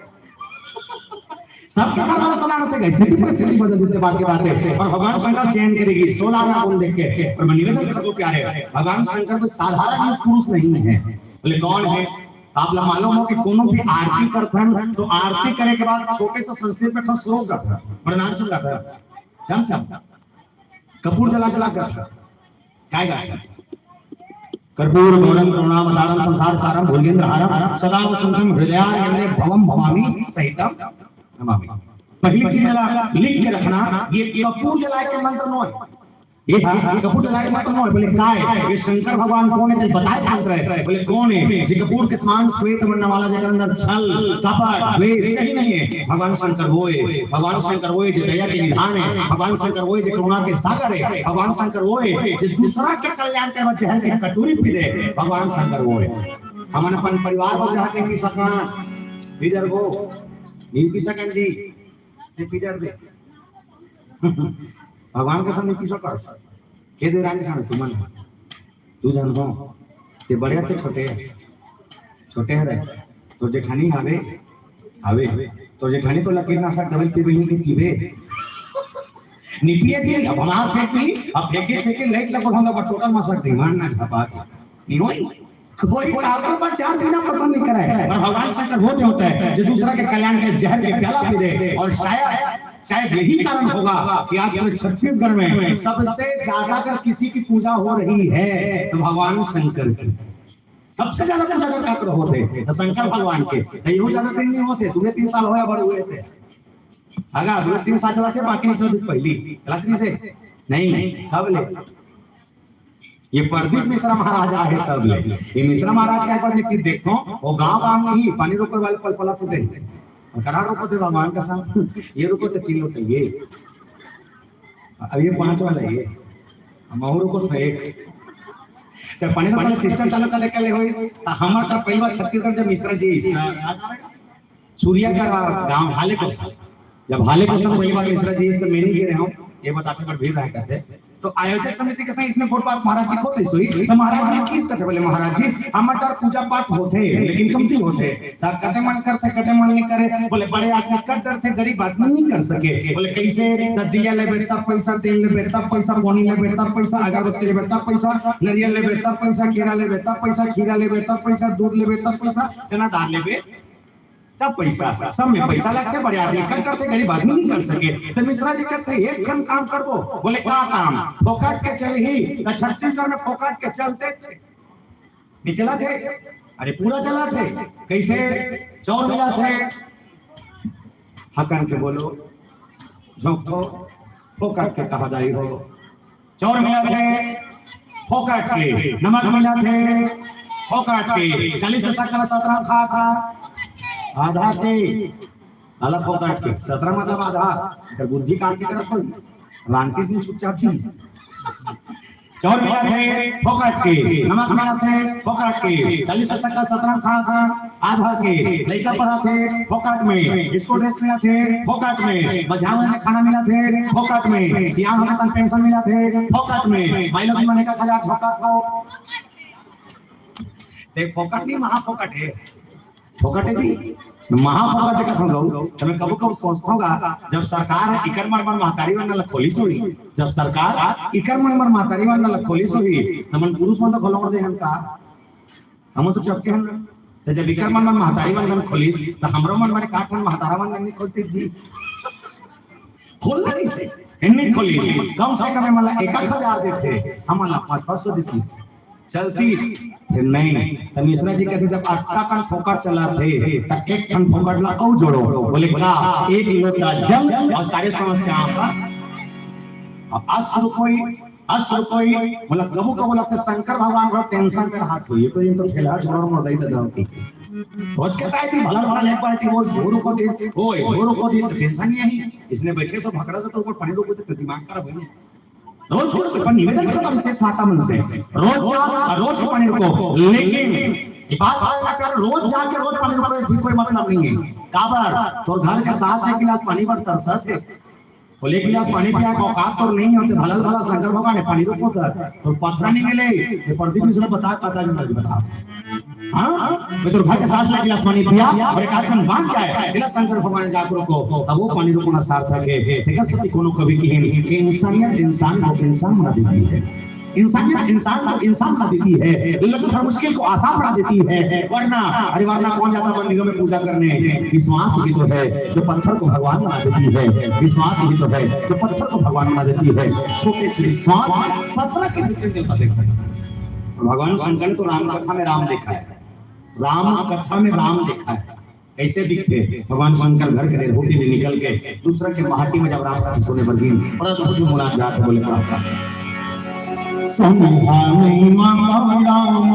सब के घर वाला सलाह थे, स्थिति परिस्थिति बदल देते बात के बात है। और भगवान शंकर चयन करेगी, सोलह आना कौन देख के। और मैं निवेदन कर दो प्यारे, भगवान शंकर कोई साधारण युग पुरुष नहीं है। बोले, "कौन है?" आप ला मालूम हो कि कोनो भी आरती करथन तो आरती करे के बाद छोटे से संस्कृत में एक ठो श्लोक गाथन, प्रणाम सुन गाथन, चम चम कपूर जला जला गाथन। काय गाथन? कर्पूर गौरम करुणावतारम संसार सारम भुजगेंद्र हारम सदा वसंतम हृदयारविंदे भवम भवामी सहितम नमामी। पहली चीज ला लिख के रखना, ये कपूर जलाए के मंत्र नो है। ये हा, ये कपूर जलाए के मंत्र नो है। बोले, "काय? ये शंकर भगवान कौन है? तेरे बताए मंत्र है।" बोले, "कौन है?" "जे कपूर के समान श्वेत बनने वाला, जेकर अंदर छल, कपट, द्वेष कहीं नहीं है, भगवान शंकर वो है।" भगवान शंकर वो है जे दया के निधान है, भगवान शंकर वो है जे करुणा के सागर है, भगवान शंकर वो है जे दूसरा के कल्याण के बाद जहर के कटोरी पी दे, भगवान शंकर वो है। हमन अपन परिवार बर जहर नहीं पी सकन, पी डरबो, नहीं पी सकन जी, ते पी डरबे। भगवान के सामने पी सकस, के दे रानी सामने तुमन, तू जान हो, ते बड़े ते छोटे, छोटे हरे, तो जेठानी हावे, हावे, तो जेठानी तो ला कीटनाशक दवाई पीबे नहीं के पीबे। नहीं पिए जी, अब हमार फेंक दी, अब फेंके फेंके लाइट लगो हम लोग टोटल मसक दी, मार ना झपा दी। नहीं होई। कोई काबू पर चार पीना पसंद नहीं करे, पर भगवान शंकर वो जो होता है जो दूसरा के कल्याण के जहर के प्याला पी दे। और शायद, शायद यही कारण होगा कि आज पूरे छत्तीसगढ़ में सबसे ज्यादा अगर किसी की पूजा हो रही है तो भगवान शंकर की। सबसे ज्यादा पूजा अगर काकर होते तो शंकर भगवान के, तो यहू ज्यादा दिन नहीं होते, दो तीन साल होया बड़े हुए थे। अगर दो तीन साल चलाते, बाकी नहीं चलते पहली रात्रि से नहीं, कब ले? ये प्रदीप मिश्रा महाराज आहे तब ले। ये मिश्रा महाराज का एक बार निश्चित देखो, वो गांव गांव में ही पानी रोके वाले पलपला फूटे ही। और करा रोको थे भगवान का साथ, ये रोको थे तीन लोटे ये, अब ये पांच वाला ये, हम और रोको था एक। तो पानी रोके वाले सिस्टम चालू कर दे के ले होइस, तो हमार का पहली बार छत्तीसगढ़ जब मिश्रा जी इसमें छुरिया का गांव हाले कोसा, जब हाले कोसा में पहली बार मिश्रा जी तो मैं नहीं गिरे हूँ, ये बताते पर भीड़ रहा करते। तो आयोजक समिति के संग इसमें गोठ बात महाराज जी होते सोई, तो महाराज जी किस कथे बोले, "महाराज जी, हमर डर पूजा पाठ होथे, लेकिन कमती होथे।" तब कते मन करथे, कते मन नहीं करे, बोले, "बड़े आदमी कर डरथे, गरीब आदमी नहीं कर सके।" बोले, "कैसे?" "त दिया लेबे तब पैसा, तेल लेबे तब पैसा, पानी लेबे तब पैसा, अगरबत्ती लेबे तब पैसा, नरियल लेबे तब पैसा, केरा लेबे तब पैसा, खीरा लेबे तब पैसा, दूध लेबे तब पैसा, चना दाल लेबे तब पैसा, सब में पैसा लगथे, बड़े आदमी कर डरथे, गरीब आदमी नहीं कर सके।" तो मिश्रा जी कहते, "एक ठन काम करबो।" बोले, "का काम?" "फोकट के चलही।" तो छत्तीसगढ़ में फोकट के चलते थे, नहीं चला थे, अरे पूरा चला थे। कैसे? चौर मिला थे, हकन के बोलो, झोंक दो, फोकट के कहा दाई हो। चौर मिला थे, फोकट के। नमक मिला थे, फोकट के। चालीस पैसा काला सत्रह खा था, आधा के। अलग फोकट के, सत्रह मतलब आधा। अगर बुद्धि काट के करत हो, रांतिस नहीं चुपचाप जी। चौर मिला थे, फोकट के। नमक मिला थे, फोकट के। चालीस पैसा काला सत्रह खा था, आधा के। लइका पढ़ा थे, फोकट में। स्कूल ड्रेस मिला थे, फोकट में। मध्यान्ह में खाना मिला थे, फोकट में। सियान होने तन पेंशन मिला थे, फोकट में। माई लोग मन एक हजार झोंका था। ते फोकट नहीं, महाफोकट है। फोकट है जी, महाफोकट है कथों गऊ। तो मैं कबो कबो सोचता हूँ, जब सरकार इकर मन मन महतारी वंदन ला खोलिस होही, जब सरकार इकर मन मन महतारी वंदन ला खोलिस होही, तो मन पुरुष मन तो खोलोड़ दे हन का? हम तो चपके हन। तो जब इकर मन मन महतारी वंदन खोलिस, तो हमरो मन मन का ठन महतारा वंदन नहीं खोलती जी? खोलना नहीं से, नहीं खोली। कम से कम हमला एक एक हजार देथे, हमला पाँच पाँच सौ देती। चलती, फिर नहीं। तो मिश्रा जी कहते, "जब अतका कन फोकट चला थे, तो एक ठन फोकट ला अउ जोड़ो।" बोले, "का?" "एक लोटा जल और सारे समस्याओं का।" अब अश्रु कोई, अश्रु कोई, मतलब, कबू कबू लगता है शंकर भगवान को टेंशन में हाथ हुई, कोई तो ठेला छोड़ मोर दई दे दो की। रोज के ताई थी, भला भला एक बाल्टी वो झोरू को दे, ओए, झोरू को दे, तो टेंशन नहीं आई। इसने बैठे सो भकरा से तो ऊपर पानी रोको तो दिमाग खराब हो गया। रोज को ऊपर निवेदन करता विशेष माता मन से, रोज जा, रोज के पानी रोको, लेकिन ये बात समझना प्यारे, रोज जाके रोज पानी रोको, भी कोई मतलब नहीं है। काबर? तोर घर के सास एक गिलास पानी बर तरसत है, बोले, "एक गिलास पानी पिया के औकात तोर नहीं होते, भला भला शंकर भगवान ने पानी रोको था, तो पथरा नहीं मिले।" ये प्रदीप मिश्रा बता, पता नहीं बता। हाँ, मैं तोर घर के सास एक गिलास पानी पिया और एक आध कन बांध जाए, गिलास शंकर भगवान ने जाकर रोको, तब वो पानी रोकना सार्थक है। देखा सती कोनो कवि की है कि इंसानियत इंसान को इंसान बना देती है। इंसानियत इंसान को इंसान बना देती है, लखत हर मुश्किल को आसान बना देती है। वरना, अरे वरना कौन जाता मंदिरों में पूजा करने? विश्वास ही तो है जो पत्थर को भगवान बना देती है, विश्वास ही तो है जो पत्थर को भगवान बना देती है। छोटे से विश्वास पत्थर के भीतर देवता देख सकता है। भगवान शंकर ने तो राम कथा में राम देखा है, राम कथा में राम देखा है। कैसे दिखते भगवान शंकर? घर के डेरहोटी ले निकल के दूसरा के महती में जब राम कथा सुने बर गिन, बड़ा अद्भुत मुनाजात है। बोले का, का? सोना नहीं मांगा राम,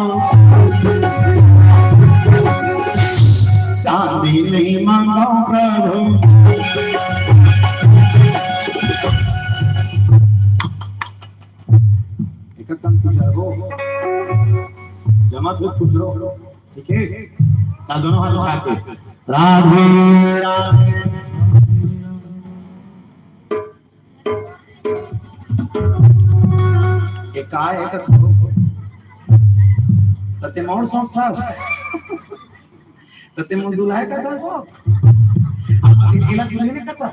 चांदी नहीं मांगा प्रभु। एक कन खुजरो, जमा तो खुजरो, ठीक है? चल, दोनों हाथ उठा के, राधे राधे। ये का है का? तते मोर शौक था, तते मोर दुल्हा का था शौक। अब इला दुल्हन का था।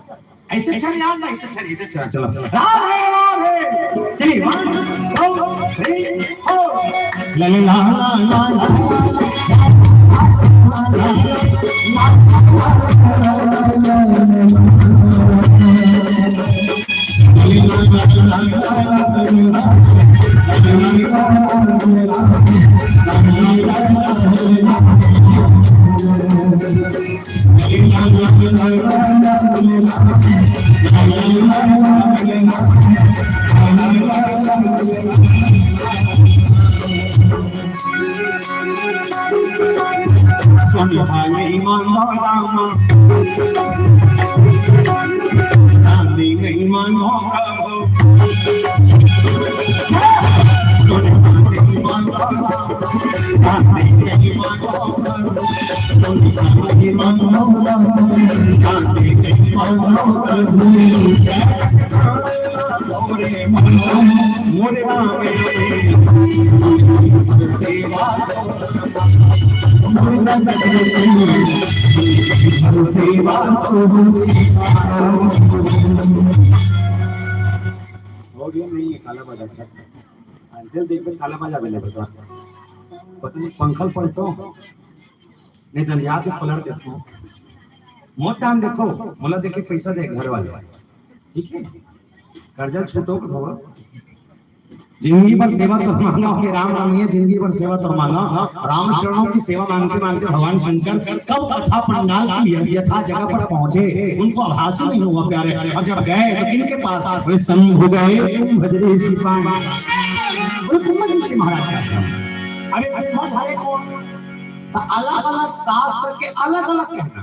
ऐसे चल यार ना, ऐसे चल, ऐसे चल, चलो। राधे राधे। चलिए, one, two, three, four। ला ला ला ला ला ला। सोना नहीं मांगो रामा, चांदी नहीं मांगो प्रभु। सोना नहीं मांगो रामा, चांदी नहीं मांगो प्रभु। सोना नहीं मांगो रामा, चांदी नहीं मांगो प्रभु। मोरे राम, मोरे राम, सेवा और ये नहीं है, काला बाजा था। अंचल देख के काला बाजा मिले बता। पता नहीं पंखल पलटो, नहीं तो याद से पलट देता हूँ। मोर टाइम देखो, मोला देखे पैसा दे घर वाले, ठीक है? कर्जा छूटो को थोड़ा। जिंदगी भर सेवा तो मांगा, ओके, राम नाम ही है, जिंदगी भर सेवा तो मांगा। राम चरणों की सेवा मांगते मांगते भगवान शंकर कब कथा पंडाल की यथा जगह पर पहुंचे, उनको आभास ही नहीं हुआ प्यारे। और जब गए तो किनके पास? वे शंभु गए कुंभज ऋषि पाए। बोले, कुंभज ऋषि महाराज का आश्रम। अबे कुंभज हरे कौन? तो अलग-अलग शास्त्र के अलग-अलग कहना।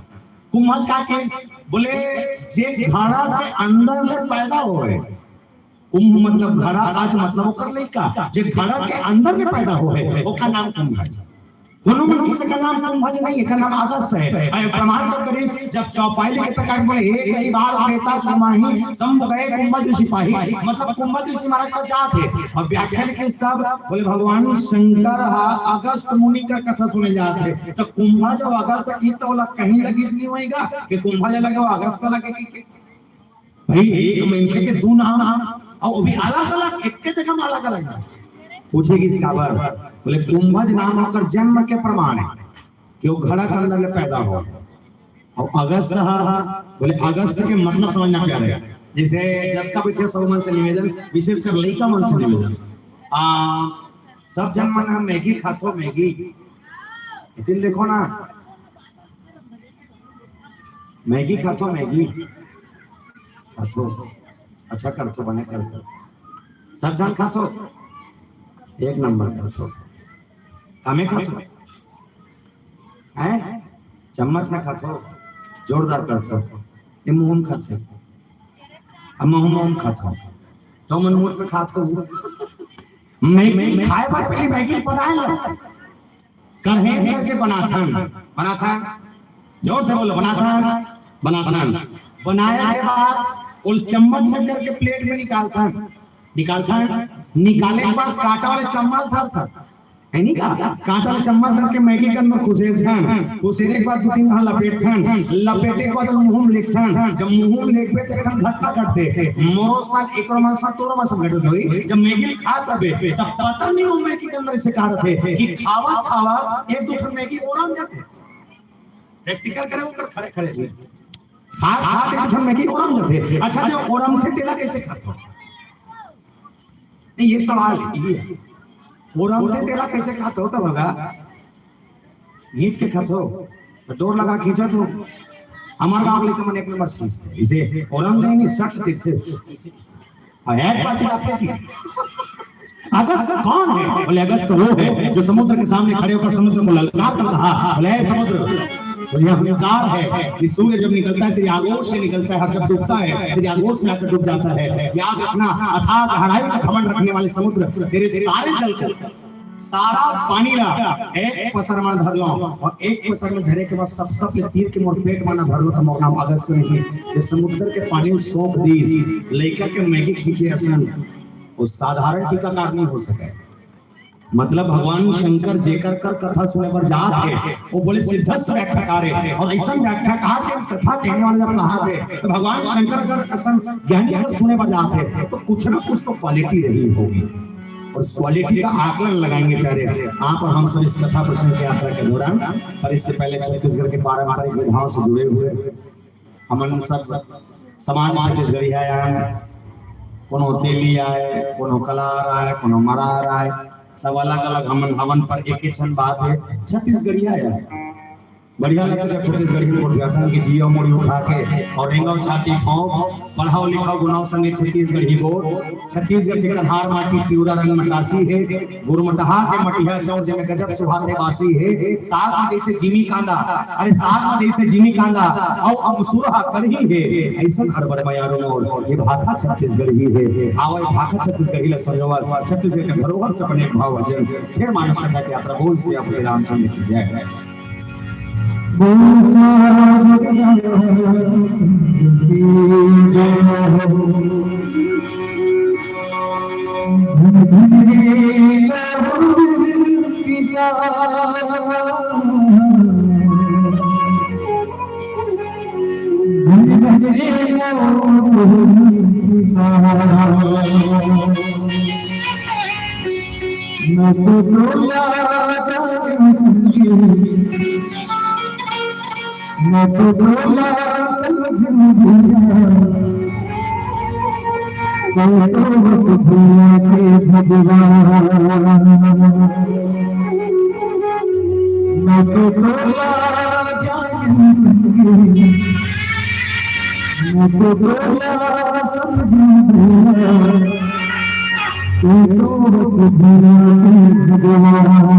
कुंभज का के बोले, जे घड़ा के अंदर ले पैदा होए, कुंभ मतलब घड़ा, अज मतलब ओकर लइका, जे घड़ा के अंदर में पैदा होए, ओकर नाम कुंभज। कोनो मनखे के नाम कुंभज नहीं, एकर नाम अगस्त है। अउ प्रमाण कब करिस? जब चौपाई लिखे तक आज बोले, "हे कई बार बेटा जमाही, शंभु गए कुंभज सिपाही।" मतलब कुंभज ऋषि महाराज का जात है। और व्याख्या लिखिस तब बोले, "भगवान शंकर हा अगस्त मुनि का कथा सुने जात है।" तो कुंभज और अगस्त की तो ओला कहीं लगिस नहीं होएगा कि कुंभज लगे और अगस्त लगे कि, कि भाई, एक मनखे के दू नाम, अउ वो भी अलग-अलग, एक के जगह में अलग-अलग नाम। पूछे कि काबर? बोले, कुंभज नाम ओकर जन्म के प्रमाण है कि वो घड़ा के अंदर ले पैदा हो। अउ अगस्त ह, बोले, अगस्त के मतलब समझना क्या रहे? जैसे जतका बइठे सब मन से निवेदन, विशेषकर लइका मन से निवेदन, आ, सब झन मन ह मैगी खाथो, मैगी। इतिन देखो ना, मैगी खाथो, मैगी खाथो, अच्छा करथो, बने करथो, सब झन खाथो, एक नंबर करथो, कामे खाथो, हैं? चम्मच में खाथो, जोरदार करथो, ये मुंह में खाथो, अब मुंह में खाथो, तो मन मुंह में खाथो, मैगी खाए बर पहले मैगी बनाए लगथे। कढ़ेन करके बनाथन, बनाथन, जोर से बोलो, बनाथन, बनाथन। बनाए के बाद वो चम्मच में करके प्लेट में निकालथन, निकालथन, निकाले के बाद कांटा वाले चम्मच धरथन, है नहीं का? कांटा ले चम्मच धर के मैगी के अंदर खुसेरथन, खुसेरे के बाद दू तीन घांव लपेटथन, लपेटे के बाद मुंह में लेगथन। जब मुंह में लेगबे त एक ठन घटना घटथे, मोरो सन, एकरो मन सन, तोरो मन सन घटत होही। जब मैगी खात रहिबे, तब पता नहीं वो मैगी के अंदर से का रहिथे कि खावत खावत एक दू ठन मैगी ओरम जाथे। प्रैक्टिकल करे ओकर खड़े खड़े भी। खात खात एक दू ठन मैगी ओरम जाथे। अच्छा, जो ओरमथे तेला कैसे खाथो? नहीं, ये सवाल है, ये। ओरमथे तेला कैसे खाथो, तब होगा? खींच के खाथो, तो डोर लगा खींचथो। हमार गांव के लइका मन एक नंबर खींचथे, इसे ओरम जाय नहीं, सट देथे। और एक बार की बात है जी, अगस्त कौन है? बोले, अगस्त वो है जो समुद्र के सामने खड़े होकर समुद्र को ललकार कर कहा, बोले, "हे समुद्र, मुझे अहंकार है कि सूर्य जब निकलता है, तेरी आगोश से निकलता है, और जब डूबता है, तेरी आगोश में आकर डूब जाता है। याद रखना, अथाह गहराई का घमंड रखने वाले समुद्र, तेरे सारे जल को, सारा पानी ला एक पसर में धर लो, और एक पसर में धरे के बाद सब सब ले तीर के मोर पेट में ना भर लो, तो मोर नाम अगस्त नहीं।" ये समुद्र के पानी में सौंप दीस, लइका के मैगी खींचे असन, वो साधारण टीकाकार नहीं हो सके। मतलब, भगवान शंकर जेकर कर कथा सुने बर जात हे, वो बोले, "सिद्धस्थ व्याख्याकार हे।" और ऐसा व्याख्याकार जब कथा कहने वाला जब कहा थे, तो भगवान शंकर अगर असन ज्ञानी अगर सुने बर जात हे, तो कुछ ना कुछ तो क्वालिटी रही होगी। और उस क्वालिटी का आकलन लगाएंगे प्यारे आप और हम सब इस कथा प्रसंग की यात्रा के दौरान। पर इससे पहले छत्तीसगढ़ के पारंपरिक विधाओं से जुड़े हुए हमन सब समान छत्तीसगढ़िया आय, कोनो तेली आय, कोनो कलार आय, कोनो मरार आय, सब अलग-अलग हमन हवन, पर एके झन बात हे, छत्तीसगढ़िया आय। बढ़िया लगथे जब छत्तीसगढ़ी में गोठियाथन कि जियो मुड़ी उठा के और रेंगव छाती ठोंक, पढ़व लिखव गुनव संगे छत्तीसगढ़ी बोल। छत्तीसगढ़ के कन्हार माटी पिवरा रंग मटासी हे, गुरमटहा के मटिहा चाउर जेमे गजब सुहाथे बासी हे। साग म जइसे जीमी कांदा, अरे साग म जइसे जीमी कांदा, अउ अमसुरहा कड़ही हे, अइसन हर बड़ मयारू मोर, ये भाखा छत्तीसगढ़ी हे। आवय भाखा छत्तीसगढ़ी ल संजोवत, छत्तीसगढ़ के धरोहर से बने एक भाव भजन, फिर मानस कथा के यात्रा बोल सियापति रामचंद्र की जय। मैं तो टोला जाऊं संगी, मैं तो टोला समझ भैया, मैं तो बस भैया के भगवान। मैं तो टोला जाऊं संगी, मैं तो टोला समझ भैया, तू तो बस भैया के भगवान।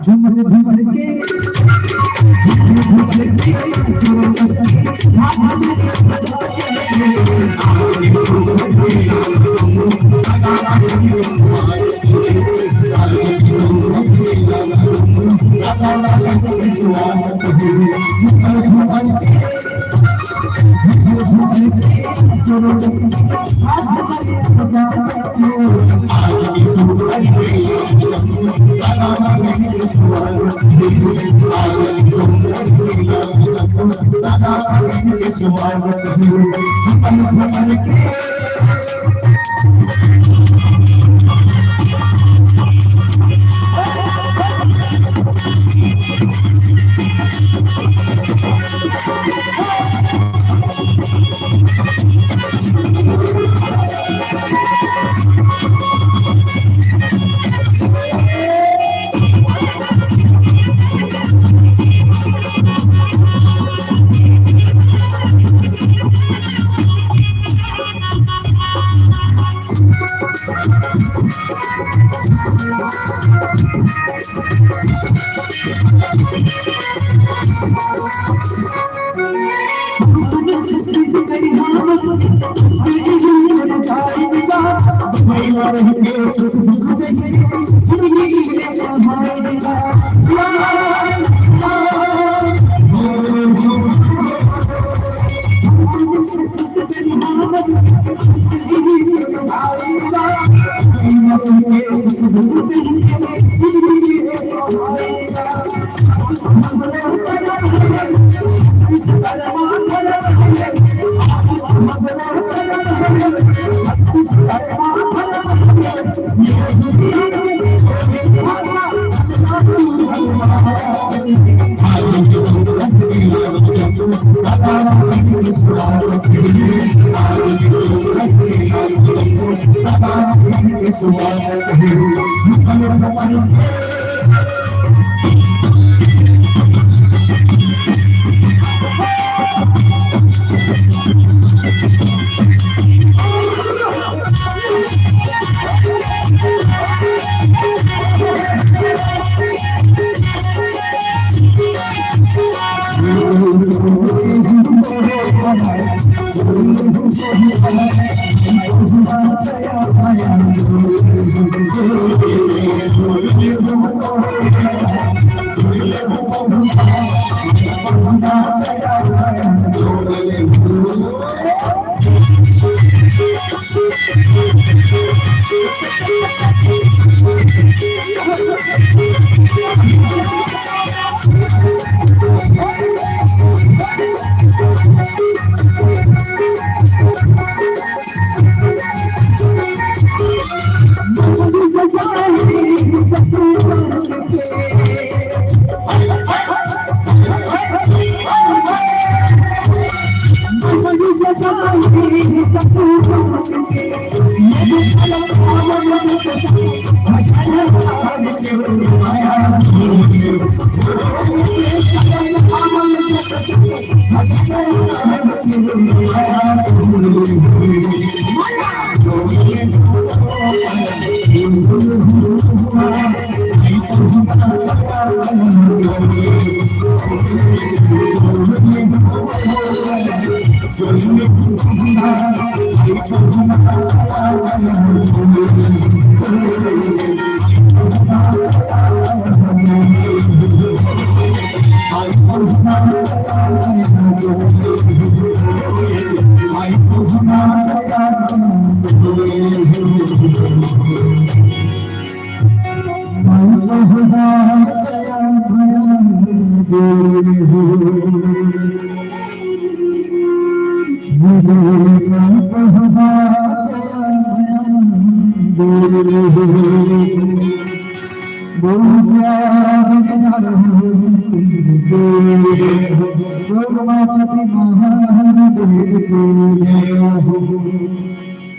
झुमर झुमर के, झुमर झुमर के।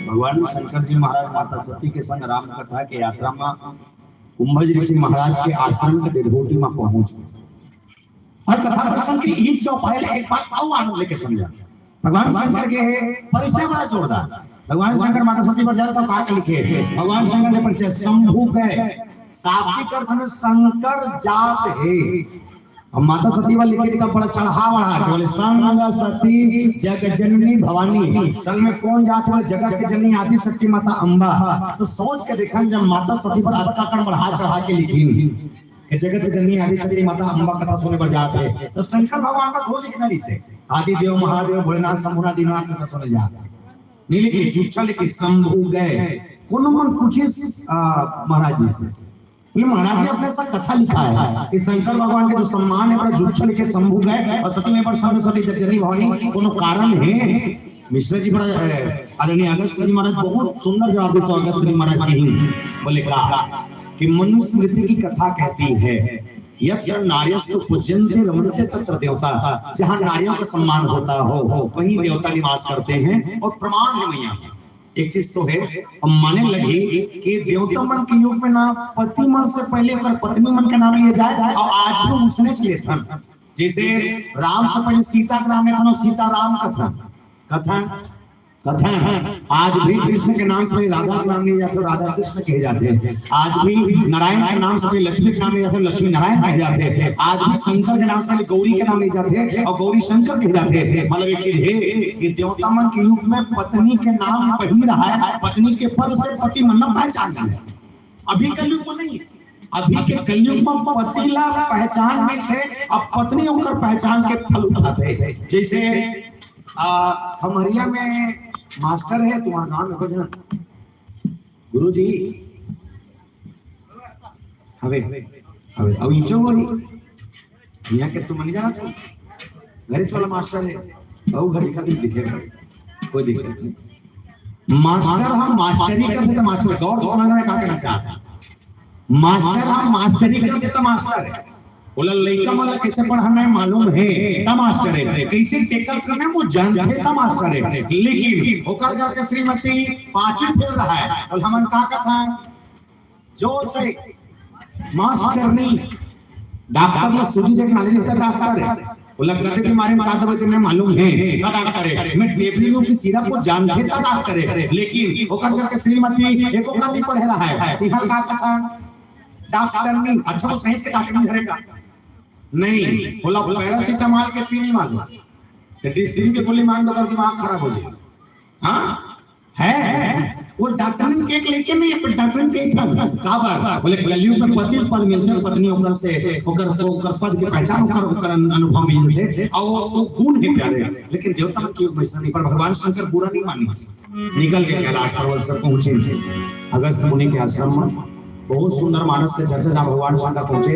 भगवान शंकर जी महाराज माता सती के संग राम कथा के यात्रा में कुंभज ऋषि महाराज के आश्रम के डेढ़ोटी में पहुंच गए। और कथा प्रसंग के इही चौपाई ले एक बात अउ आनंद लेके समझा। भगवान शंकर के परिचय बड़ा जोरदार। भगवान शंकर माता सती पर जाता का लिखे? भगवान शंकर के परिचय शंभु के शाब्दिक अर्थ में शंकर जात हे। अब माता सती वाले लिखे तब बड़ा चढ़ावा है, बोले संग सती जग जननी भवानी। संग में कौन जात है? जगत के जननी आदि शक्ति माता अम्बा। तो सोच के देखा, जब माता सती पर अतका कन बढ़ा चढ़ा के लिखी, जगत जननी आदि शक्ति माता अम्बा कथा सुने बर जात हे, त शंकर भगवान का खोज लिखना नहीं से, आदि देव महादेव भोलेनाथ शंभुनाथ दीनानाथ कथा सुने जात हे। नहीं लिखे, जुच्छल लिखे शंभु गए, कोनो मन पूछिस, आ, महाराज जी से, ये महाराज जी अपने सा कथा लिखा है कि शंकर भगवान के जो सम्मान है, बड़ा जुच्छल लिखे शंभु गए, और सती में पर सर्व सती जगजननी भवानी, कोनो कारण है? मिश्र जी बड़ा, अ, आदरणीय अगस्त जी महाराज बहुत सुंदर जवाब दे, अगस्त जी महाराज की ही बोले का कि मनुस्मृति की कथा कहती है, यत्र नार्यस्तु पूज्यन्ते रमन्ते तत्र देवता, जहाँ नारियों का सम्मान होता हो, वहीं देवता निवास करते हैं। और प्रमाण है मैया, एक चीज तो है, हम माने लगी कि देवता मन के युग में ना पति मन से पहले ओकर पत्नी मन के नाम लिए जाए, और आज भी उसने चले थन। जैसे राम से पहले सीता के नाम लेथन, सीता राम कथन, कथन, कथन। आज भी कृष्ण के नाम से पहले राधा के नाम लिए जाते, राधा कृष्ण कहे जाते हैं। आज भी नारायण के नाम से पहले लक्ष्मी के नाम लिए जाते, लक्ष्मी नारायण कहे जाते हैं। आज भी शंकर के नाम से पहले गौरी के नाम लिए जाते हैं और गौरी शंकर कहे जाते हैं। मतलब एक चीज है कि देवता मन के युग में पत्नी के नाम पहली रहा है, पत्नी के पद से पति मन ला पहचान जाए। अभी कलयुग में नहीं है, अभी के कलयुग में पति ला पहचान मिलथे, अब पत्नी ओकर पहचान के फल उठाथे। जैसे, आ, खमरिया में मास्टर है, तुम्हारा नाम है भजन गुरु जी, हवे, हवे, अब इचो बोली, यहाँ के तुम नहीं जाना था, घरे वाला मास्टर है, बहु घर दिखा तुम दिखे, कोई दिक्कत नहीं। मास्टर हम मास्टरी कर देता, मास्टर गौर से समझ में का कहना चाहता, मास्टर हम मास्टरी कर देता, मास्टर है। बोला लइका मन ला कैसे पढ़ाना है मालूम है, त मास्टर है। कैसे टैकल करना है वो जानते, त मास्टर है। लेकिन ओकर घर के श्रीमती पांचवी फेल रहा है, बोल हमन का कथा है, जो से मास्टर नहीं, डॉक्टर ला सूजी देख मालूम है, डॉक्टर है। बोला कते बीमारी में का दवाई देना है मालूम है, त डॉक्टर है। मैं डेफिलू की सिरप को जानते, त डॉक्टर है। लेकिन ओकर घर के श्रीमती एको का नहीं पढ़े रहा है, तिहाल का कथा डॉक्टर नहीं। अच्छा, वो साइंस के डॉक्टर नहीं धरेगा, नहीं, बोला पैरासिटामोल के पीने वाला, तो डिस्प्रिन के गोली मांग दो, कर दिमाग खराब हो जाए। हाँ, है, वो डॉक्टर ने केक लेके नहीं है, पर डॉक्टर ने केक था। का बात? बोले कलयुग में पति पद मिलते हैं, पत्नी ओकर से, ओकर, ओकर पद के पहचान, ओकर, ओकर अनुभव मिलते हैं, और वो, वो गुण है प्यारे। लेकिन देवता के युग में ऐसा नहीं, पर भगवान शंकर बुरा नहीं माने, निकल के कैलाश पर्वत से पहुंचे अगस्त मुनि के आश्रम में। बहुत सुंदर मानस के चर्चा, जहाँ भगवान शंकर पहुंचे।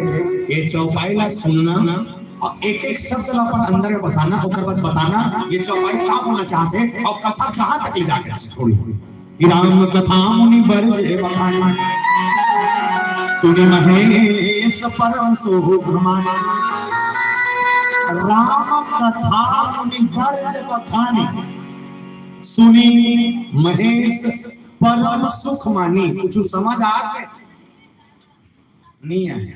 ये चौपाई ला सुनना और एक एक शब्द ला अपन अंदर में बसाना, ओकर बाद बताना, ये चौपाई का बोलना चाहते हैं और कथा कहाँ तक ले जाके छोड़ी। कि राम कथा मुनि बर जे बखानी, सुनि महेश परम सुख मानी। राम कथा मुनि बर जे बखानी, सुनि महेश परम सुख मानी। कुछ समझ आत हे? नहीं आए।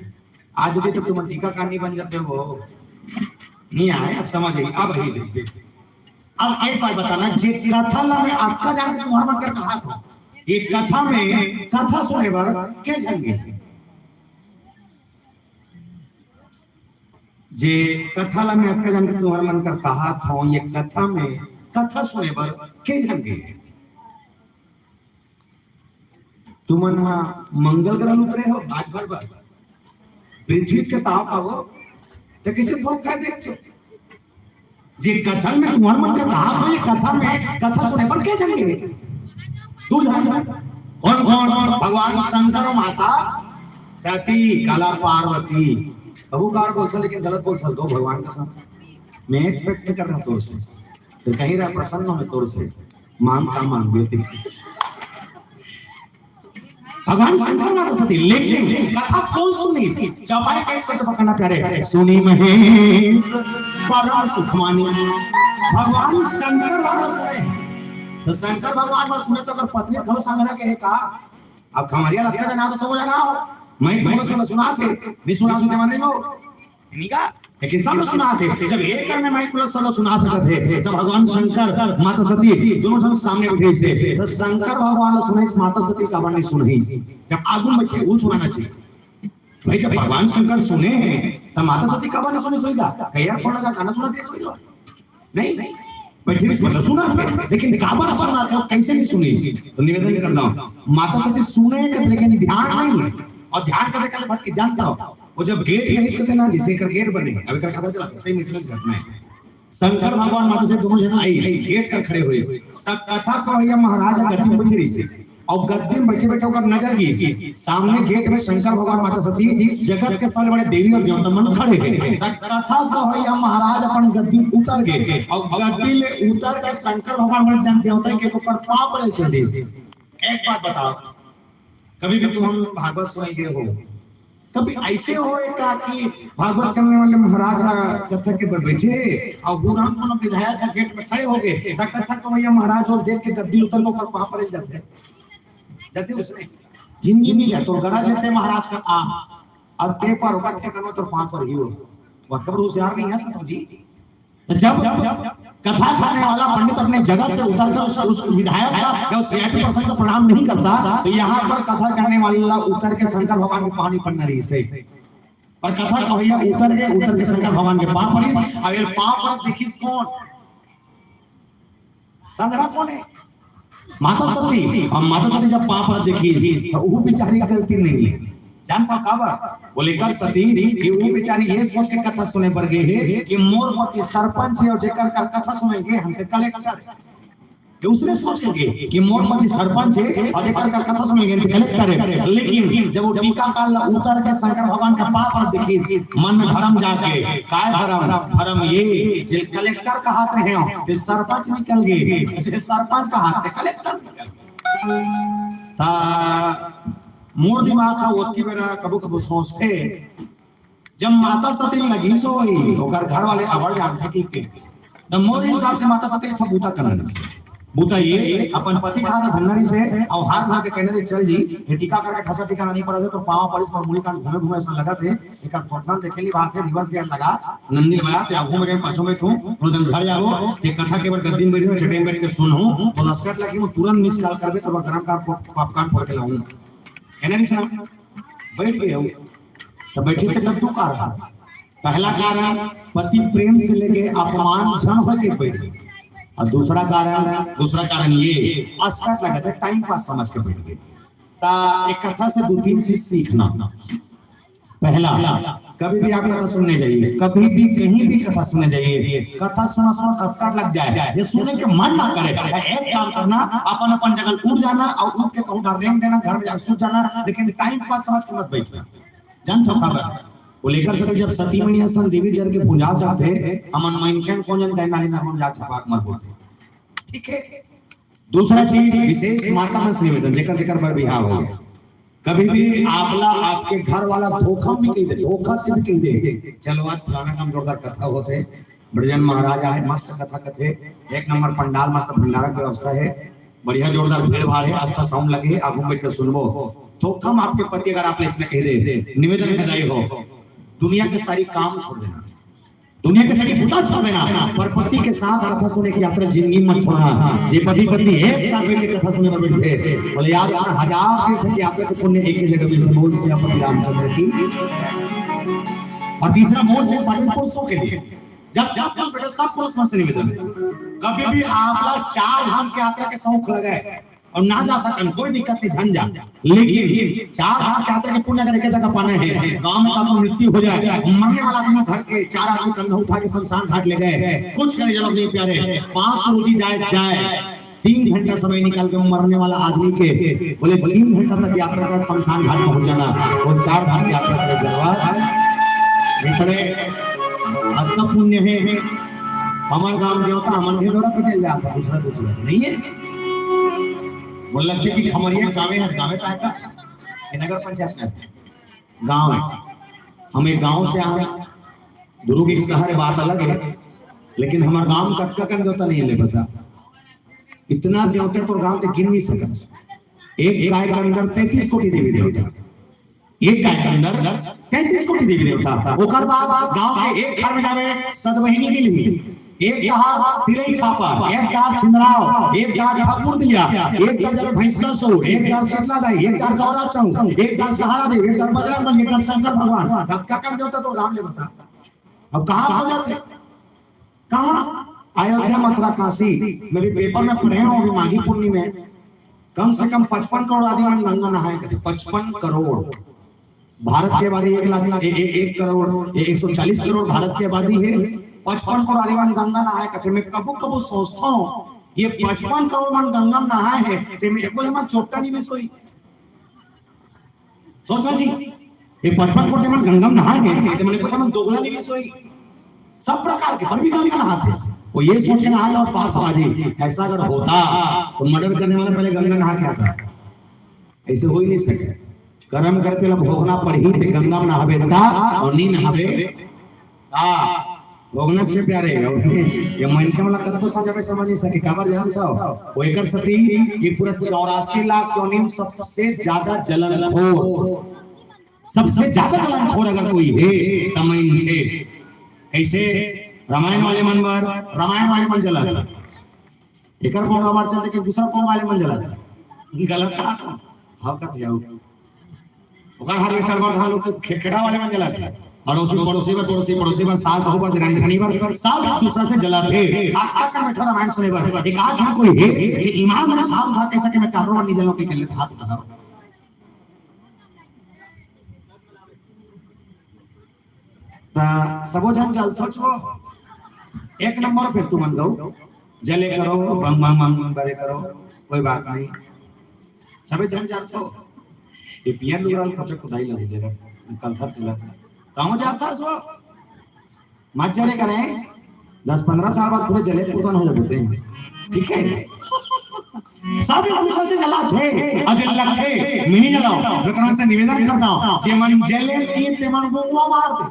आज भी तो तुम टीकाकरण नहीं बन जाते हो, नहीं आए, अब समझ आई, अब आई देखते। अब एक बात बताना, जे कथा ला मैं अतका जान के तुम्हार मन कर कहा था, ये कथा में कथा सुने बर के झन गे? जे कथा ला मैं अतका जान के तुम्हार मन कर कहा था, ये कथा में कथा सुने बर के झन गे? तुमन हा मंगल ग्रह उतरे हो आज भर बर, पृथ्वी के ताप आवो, तो किसे भोग खाए देखते हो? जे कथा में तुम्हार मन का कहा था, ये कथा में कथा सुने बर के झन गे? दू झन। कौन कौन? भगवान शंकर और माता सती, काला पार्वती। कबू कार बोलता, लेकिन गलत बोल सकता हूँ भगवान का साथ। मैं एक्सपेक्ट नहीं कर रहा तोर से, तो कहीं रहा प्रसन्न हो मैं तोर से। मांग का मांग बेटी। भगवान शंकर माता सती, लेकिन कथा कौन सुनी? चौपाई का एक शब्द पकड़ना प्यारे, सुनि महेश परम सुख मानी। भगवान शंकर बाबा सुने, तो शंकर भगवान बाबा सुने तो अगर पत्नी घलो सामने के है का? अब खमरिया लगता है ना तो सब हो जाना हो। मैं बोलो सब सुना थे, नहीं सुना थे, नहीं हो। निका, लेकिन सब लोग सुना थे। जब एक घर में माइक प्लस सब लोग सुना सकते थे, तब भगवान शंकर, माता सती, दोनों सब सामने बैठे से, तो शंकर भगवान सुने, माता सती का नहीं सुने। जब आगू में बैठे, वो सुनाना चाहिए। भाई, जब भगवान शंकर सुने हैं, तब माता सती का नहीं सुने सोएगा? कई यार, फोन लगा, गाना सुना दिया सोएगा? नहीं, बैठे, मतलब, सुना थे, लेकिन काबर सुना थे, कैसे नहीं सुने? तो निवेदन करता हूँ, माता सती सुने, लेकिन ध्यान नहीं है, और ध्यान करते करते भटक जानता हो। वो जब गेट में इसके थे ना, जैसे एकर गेट बने, अब एकर कथा चला, सेम इसमें घटना है। शंकर भगवान माता से दोनों जन आई, गेट कर खड़े हुए। तब कथा कवैया महाराज गद्दी में बैठे रही, और गद्दी में बैठे बैठे ओकर नजर गई, सामने गेट में शंकर भगवान, माता सती, जगत के सबले बड़े देवी और देवता मन खड़े हैं। तब कथा कवैया महाराज अपन गद्दी उतर गए, और गद्दी ले उतर के शंकर भगवान बड़े जन देवता के ऊपर पाँव पड़े चल दिए। एक बात बताओ, कभी भी तुम भागवत सुनाई गए हो, कभी ऐसे होय का कि भागवत करने वाले महाराज ह कथा के बर बैठे हे अउ हुराम कोनो विधायक ह गेट में खड़े हो गए, त कथा कवैया महाराज ह देख के गद्दी उतर के ओकर पाँव पड़े जाथे, जाथे उसने जिंदगी मिल जाए, तोर गरज हे ते महाराज कर आ, अउ ते पर ओकर ठेकाना तोर पाँव पर ही हो। बहुत खबर होशियार नहीं है संतोष जी। तो जब कथा करने वाला पंडित अपने जगह से उतरकर उस, उस विधायक का या उस वीआईपी पर्सन का प्रणाम नहीं करता, तो यहाँ पर कथा करने वाला उतर के शंकर भगवान को पानी पड़ना रही से, पर कथा कवैया उतर के, उतर के शंकर भगवान के पाँव पड़िस। अब ये पाँव पड़त देखिस कौन? संग्रह कौन है? माता सती। अब माता सती जब पाँव पड़त देखिस, तो वो बेचारी गलती नहीं है। जानता हूँ काबर? बोले कर सती कि वो बेचारी ये सोच के कथा सुने बर गए है कि मोर पति सरपंच है और जेकर कर कथा सुने गए हम ते कलेक्टर है। ये उसने सोच के गए कि मोर पति सरपंच है और जेकर कर कथा सुने गए हम ते कलेक्टर है। लेकिन जब वो टीका काल ला उतर के शंकर भगवान का पाँव पड़त देखिस, मन में भरम जाग गए। काय भरम? भरम ये जे कलेक्टर कहात रहे हो, ते सरपंच निकल गए, जे सरपंच कहात ते कलेक्टर निकल गए। ता मोर दिमाग ह ओतकी बेरा कभू कभू सोचथे, जब माता सती लगिस होही, ओकर घर वाले अबड़ जानथे कि के, त मोर हिसाब से माता सती एक ठा बूता करना रहिस। बूता ये, अपन पति के हाथ धरना रहिस हे, अउ हाथ धर के कहना रहिस, "चल जी, ये टीका करके ठसा ठिकाना नहीं पड़त हे, तो पाँव पड़िस पर मुड़ी कान घूमे घूमे ऐसा लगत हे, एकर थोथना देखे ली बात है, रिवर्स गियर लगा, नन्नी लगा, ते आगू में पाछू में ठू, कोनो दिन घर जाबो, ते कथा के बर गद्दी में बैठ, चटई में बैठ के सुनहूं, तो नस्कट लगी, वो तुरंत मिस कॉल करबे, तो गरम का पॉप-, पॉपकॉर्न फोड़ के लाऊं।" है ना, नहीं सुना? बैठ गए हो, तो बैठे तो कद्दू का रहा। पहला कारण, पति प्रेम से लेके अपमान झन होके बैठ गए। और दूसरा कारण, दूसरा कारण ये, अस्कट लगा था, टाइम पास समझ के बैठ गए। ता एक कथा से दो तीन चीज सीखना। पहला, कभी भी आप कथा सुनने जाइए, कभी भी कहीं भी कथा सुनने जाइए, कथा सुना सुना अस्कट लग जाए, ये सुने के मन ना करे, एक काम करना, अपन अपन जगह उठ जाना और उठ के कहूँ रेंग देना, घर में जाकर सूत जाना, लेकिन टाइम पास समझ के मत बैठना। जन ठोकर रहा। वो लेकर से जब सती मैया सन देवी जर के भुंजा सकते, हमन मनखेन कौन जन कहना लेना, हम जा छपाक मर बोलते। ठीक है। दूसरा चीज, विशेष माता मन से निवेदन, जेकर जेकर बर बिहाव हो गया, कभी भी आपला आपके घर वाला धोखा भी कह दे, धोखा से भी कह दे, "चलो आज फलाना काम जोरदार कथा होथे, ब्रजन महाराज आए, मस्त कथा कथे, एक नंबर पंडाल, मस्त भंडारा के व्यवस्था है, बढ़िया जोरदार भीड़ भाड़ है, अच्छा साउंड लगे, आगू बैठ के सुनबो।" धोखा में आपके पति अगर आप इसमें कह दे, निवेदन है दाई हो, दुनिया के सारी काम छोड़ देना, दुनिया के सारी बुता छोड़ देना, पर पति के साथ कथा सुने की यात्रा जिंदगी मत छोड़ना। जे पति पत्नी एक साथ बैठ के कथा सुने बर बैठथे, बोले, "यार, इतना हजार तीर्थ की यात्रा के पुण्य एक ही जगह मिलथे।" बोल सियापति रामचंद्र की। और तीसरा मोस्ट इंपॉर्टेंट पुरुषों के लिए, जब जब पुरुष बैठे, सब पुरुष मन से निवेदन, कभी भी आपला चार धाम की यात्रा के शौक लगे, अउ ना जा सकन, कोई दिक्कत नहीं, झन जा। लेकिन चार धाम के यात्रा के पुण्य अगर एक जगह पाना है, गांव में कतौ मृत्यु हो जाए, मरने वाला आदमी घर के चार आदमी कंधा उठा के शमशान घाट ले गए, कुछ करे जरूरत नहीं प्यारे, पांच सौ रोजी जाए, जाए, तीन घंटा समय निकाल के मरने वाला आदमी के बोले तीन घंटा तक यात्रा कर शमशान घाट पहुंच जाना, वो चार धाम की यात्रा करे जलवा निकले। अतना पुण्य है। हमारे गांव के होता, हमारे ढिंढोरा पटेल जाता, दूसरा दूसरा तो नहीं है। बोल लगथे कि खमरिया गाँवे है, गाँवे का है का? ये नगर पंचायत का है। गाँव है। हम एक गाँव से आए, दुर्ग एक शहर है, बात अलग है, लेकिन हमारे गाँव में कतका कन देवता नहीं है, ले बता। इतना देवता तो गाँव ते गिन नहीं सकत। एक गाय के अंदर तैंतीस कोटि देवी देवता, एक गाय के अंदर तैंतीस कोटि देवी देवता। ओकर बाद गांव के एक घर में जावे, सतबहिनी मिलही, एक कहा तिलई छापर, एक डार छिंदराव, एक डार ठाकुर दिया, एक डार जावे भैंसा सो, एक डार शीतला दाई, एक डार गौरा चौक, एक डार सहारा देव, एक डार बजरंग बली, एक डार शंकर भगवान। अब का कर देवता तो गांव ले बता। अब कहाँ हो जाते? कहाँ? अयोध्या, मथुरा, काशी। मैं भी पेपर में पढ़े हूँ अभी माघी पुन्नी में, कम से कम पचपन करोड़ आदमी मन गंगा नहाए कथे, पचपन करोड़। भारत के आबादी एक लाख, ए-, ए-, एक करोड़, ए-, एक सौ चालीस करोड़ भारत के आबादी हे। पचपन करोड़ आदमी मन गंगा नहाए कथे। मैं कभू कभू सोचथंव, ये पचपन करोड़ मन गंगा नहाए हे, तेमे एको झन चोट्टा नइ रिहिस होही। सोचो जी, ये पचपन करोड़ मन गंगा नहाए हे, तेमे एको झन दोगला नइ रिहिस होही। सब प्रकार के, पर भी गंगा नहाथे। वो ये सोच के नहाथे, और पाप आ जाए। ऐसा अगर होता तो मर्डर करने वाला पहले गंगा नहा के आता। ऐसे हो ही नहीं सके। करम करथे ला भोगना पड़ही, ते गंगा में नहाबे ता, और नी नहाबे ता। भोगना छे प्यारे। ये मनखे मन ला कतको समझाबे, समझ नहीं सके। काबर जानथव? वो एकर सेती ये पूरा चौरासी लाख योनि में सबसे ज्यादा जलनखोर, सबसे ज्यादा जलनखोर अगर कोई हे, त मनखे। कैसे? रामायण वाले मन बर, रामायण वाले मन जलथे। एकर पोंगा बर चलथे कि दूसरा पोंगा वाले मन जलथे। गलत कहा तो। हाँ, कथे हो। ओकर harvester बर धान लोग के खेखेड़ा वाले मन जलथे। पड़ोसी, पड़ोसी बर, पड़ोसी, पड़ोसी बर, सास बहू बर, देरानी जेठानी बर, सब एक दूसरा से जलथे। आ, आ कर बैठा रामायण सुने बर। एक आध झन कोई हे, जे ईमान से सास बहू के सके में कहरो नहीं जलो के खेले हाथ उठाओ। त सबो झन जलथोच वो। एक नंबर। फिर तुमन गऊ जले करो, बम बम बम बम करे करो, कोई बात नहीं। सबे झन जलथो। ये पियर लुगरा ल पचा कुदाई लगे जरा, कलथा तुला। कहूँ जलथस वो? मत जले करे। दस पन्द्रह साल बाद खुद जले पुतन हो जाबे। ठीक है? सब एक दूसरा से जलथे, अउ जे लगथे, मिनी जलाओ। विक्रांत से निवेदन करता हूँ, जे मन जले नहीं, ते मन गुंगवा मार दे।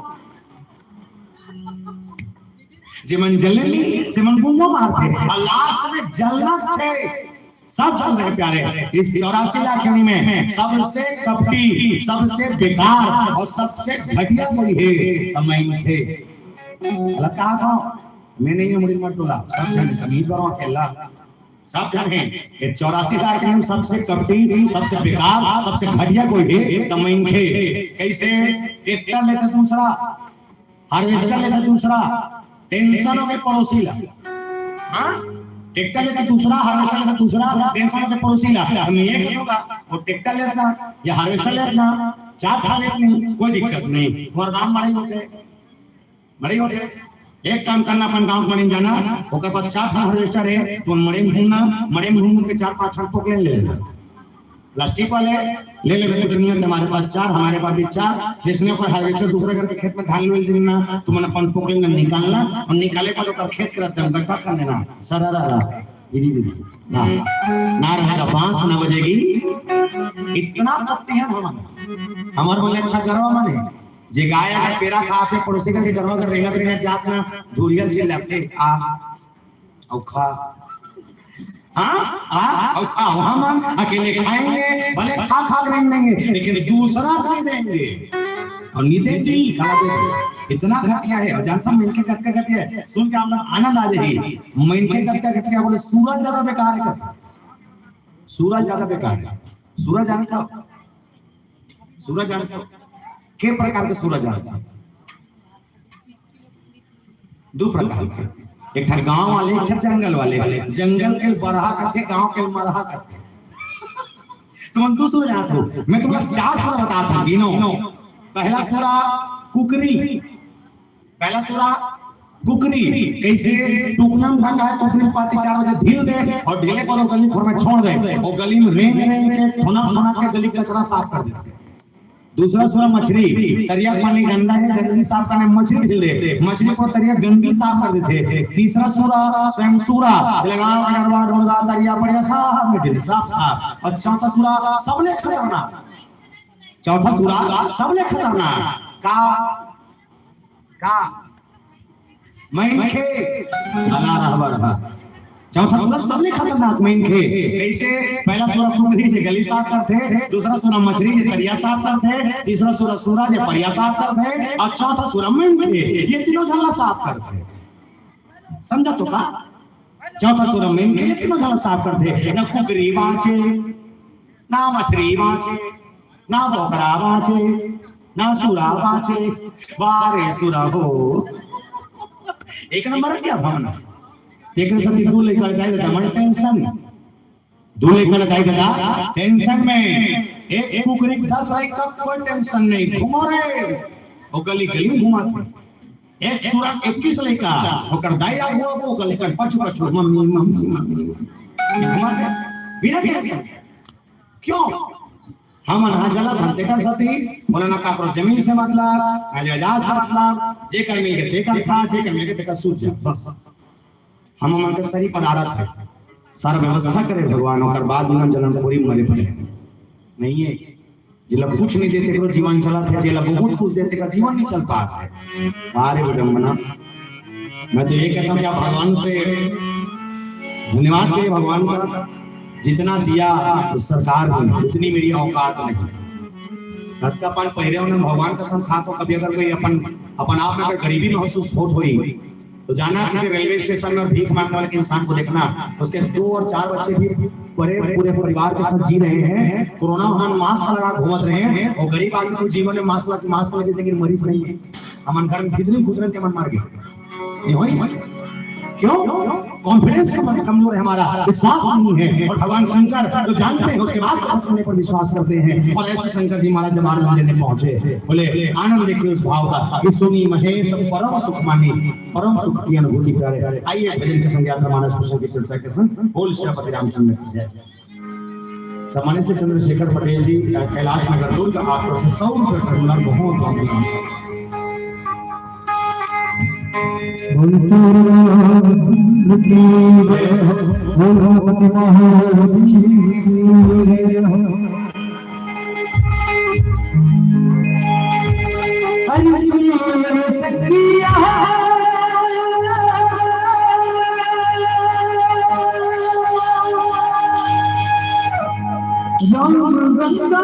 जे मन जले नहीं, ते मन गुंगवा मार दे। और last में जलना छे। सब जल रहे प्यारे। इस चौरासी लाख योनि में सबसे कपटी, सबसे बेकार और सबसे घटिया कोई हे, त मनखे। अलग कहा था, मैं नहीं हूँ, मुड़ी मत डोला। सब झन कमीज बरवा खेला। सब झन हे। ये चौरासी लाख में सबसे कपटी, सबसे बेकार, सबसे घटिया कोई हे, त मनखे। कैसे? ट्रैक्टर लेथे दूसरा, harvester लेथे दूसरा, tension हो गई पड़ोसी ला। हाँ? ट्रैक्टर लेथे दूसरा, harvester लेथे दूसरा, tension होथे पड़ोसी ला। हम ये कथों का, वो ट्रैक्टर लेथे ना, या harvester लेथे ना, चार ठा लेथे नहीं, कोई दिक्कत नहीं। तुम्हारा काम मड़ई होथे। मड़ई होथे। एक काम करना, अपन गांव के मड़ई में जाना, ओकर पास चार ठन harvester हे, तो मड़ई में घूमना, मड़ई में घूम घूम के चार पांच ठन पोकलेन ले लेना। प्लास्टिक वाले ले लेबे तो दुनिया के, हमारे पास चार, हमारे पास भी चार। जैसने ओकर harvester दूसरा करके खेत में धान ले लेना, तुमन अपन पोकलेन निकालना और निकाले के बाद ओकर खेत के रद्दा में गड्ढा कर देना। सरारा, गिरी गिरी। ना, ना रहेगा बांस, ना बजेगी। इतना कपटी हे हमन। हमर मन अच्छा गरवा मने। जे गाय अगर पेरा खात हे, पड़ोसी घर के गरवा अगर रेंगत रेंगत जात ना, धुरिया ल चिल्लाथे, "आ, अउ खा।" हाँ? "आ, अउ खा।" हमन अकेले खाएंगे, भले खा खा के रेंग देंगे, लेकिन दूसरा को नहीं देंगे। अउ नहीं देंगे जी, खा दे। इतना घटिया हे। अउ जानथव मनखे कतका घटिया हे? सुन के आप लोग आनंद आ जाही। मनखे कतका घटिया हे, बोले सूरज ज्यादा बेकार हे कथे। सूरज ज्यादा बेकार हे। सूरज जानथव? सूरज जानथव? के प्रकार के सूरज जानथव? दू प्रकार के, एक ठा गांव वाले, एक ठा जंगल वाले। जंगल के बरहा कथे, गांव के मरहा कथे। तुमन दू सूरज जानथव, मैं तुमला चार सूरज बताथंव, गिनो। पहला सूरज कुकरी, पहला सूरज कुकरी। कैसे? टुकना में ढका हे, कुकरी पाती चार बजे ढील दे अउ ढीले को गली खोर में छोड़ दे, अउ गली में रेंग रेंग के, ठोना ठोना के गली कचरा साफ कर देथे। दूसरा सूरज मछरी, तरिया के पानी गंदा हे, गंदगी साफ करने मछरी ढील दे, मछरी को तरिया गंदगी साफ कर देथे। तीसरा सूरज स्वयं सूरज, लगाव के नरवा ढोलगा तरिया बढ़िया साफ में ढील, साफ साफ। अउ चौथा सूरज सबले खतरनाक, चौथा सूरज सबले खतरनाक का? का? मनखे। अला रहबर हा। चौथा सूरज सबले खतरनाक मनखे। कैसे? पहला सूरज कुकरी जे गली साफ करथे, दूसरा सूरज मछरी जे तरिया साफ करथे, तीसरा सूरज सूरज जे परिया साफ करथे, अउ चौथा सूरज मनखे। ये तीनों झन ला साफ करथे। समझा तो का? चौथा सूरज मनखे ये तीनों झन ला साफ करथे। ना कुकरी बांचे, ना मछरी बांचे, ना बोकरा बांचे, ना सूरा बांचे। वाह रे सूरा हो। एक नंबर के भावना। तेकरे सेती दू लइका जाए त मन tension। दू लइका ल दाई ददा, टेंशन में, एक कुकरी दस लइका, कोई टेंशन नहीं, घूमो रे, वो गली गली में घुमाथे। एक सूरा इक्कीस लइका, ओकर दाई आगू आगू, ओकर लइका पाछू पाछू, मम्मी, मम्मी, मम्मी, मम्मी। घुमाथे, बिना टेंशन। क्यों? हमन हा जलत हन तेकर सेती, ओला ना काकरो जमीन से मतलब, ना जायदाद से मतलब, जेकर मिल गे तेकर खा, जेकर मिल गे तेकर सूत जा, बस। हमन के शरीर पदारथ हे, सारा व्यवस्था करे भगवान, ओकर बाद में जलनखोरी मरे पड़े। नहीं है, जेला कुछ नहीं देते करो जीवन चलत हे, जेला बहुत कुछ देते का जीवन नहीं चल पात हे। बारे विडम्बना। मैं तो ये कहता हूँ कि आप भगवान से धन्यवाद करें, भगवान का जितना दिया उस सरकार ने, उतनी मेरी औकात नहीं। धक्का पान पहिरे होने भगवान कसम खात हो, कभी अगर कोई अपन, अपन आप में अगर गरीबी महसूस होत होई, तो जाना किसी रेलवे स्टेशन में और भीख मांगने वाले इंसान को देखना, उसके दो और चार बच्चे भी बड़े पूरे परिवार के साथ जी रहे हैं, कोरोना में मास्क लगा घूमत रहे हैं, और गरीब आदमी को जीवन में मास्क लग, मास्क लगे, लेकिन मरीज नहीं है। हमन घर में भीतरी घुस रहे थे, हमन मर गए। ये होई? क्यों? कॉन्फिडेंस कम-, कमजोर है हमारा, विश्वास नहीं है। और भगवान शंकर जो जानते हैं, उसके बाद तो हम सुनने पर विश्वास करते हैं। और ऐसे शंकर जी महाराज जब आनंद लेने पहुंचे, बोले, "आनंद देखिए उस भाव का, कि सुनी महेश परम सुख मानी, परम सुख की अनुभूति करे।" आइए, भजन के संग यात्रा मानस पुरुषों की चर्चा के संग बोल श्रीपति रामचंद्र की जय। सम्मानित श्री चंद्रशेखर पटेल जी, अ, कैलाश नगर दुर्ग, आपको से सौ रुपये का अनुदान, बहुत बहुत धन्यवाद। बोल श्री रामचंद्र की जय हो, बोल भगवती महादेव की जय हो। हरि सुन सखिया। राम गंगा।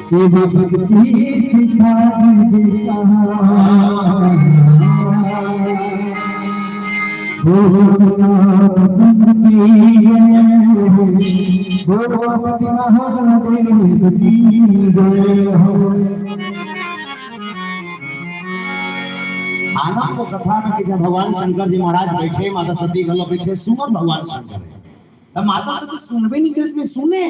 से भक्ति सिखा देता। भोलेनाथ की जय हो, भोलेनाथ महादेव की जय हो। आनंद को कथा में कि जब भगवान शंकर जी महाराज बैठे, माता सती घलो बैठे, सुनत भगवान शंकर हे। तब माता सती सुनबे नहीं करे, सुने,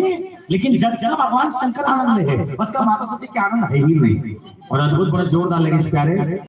लेकिन जब तक भगवान शंकर आनंद ले हे, तब तक माता सती के आनंद हे ही नहीं। और अद्भुत, बड़ा जोरदार लगे इस प्यारे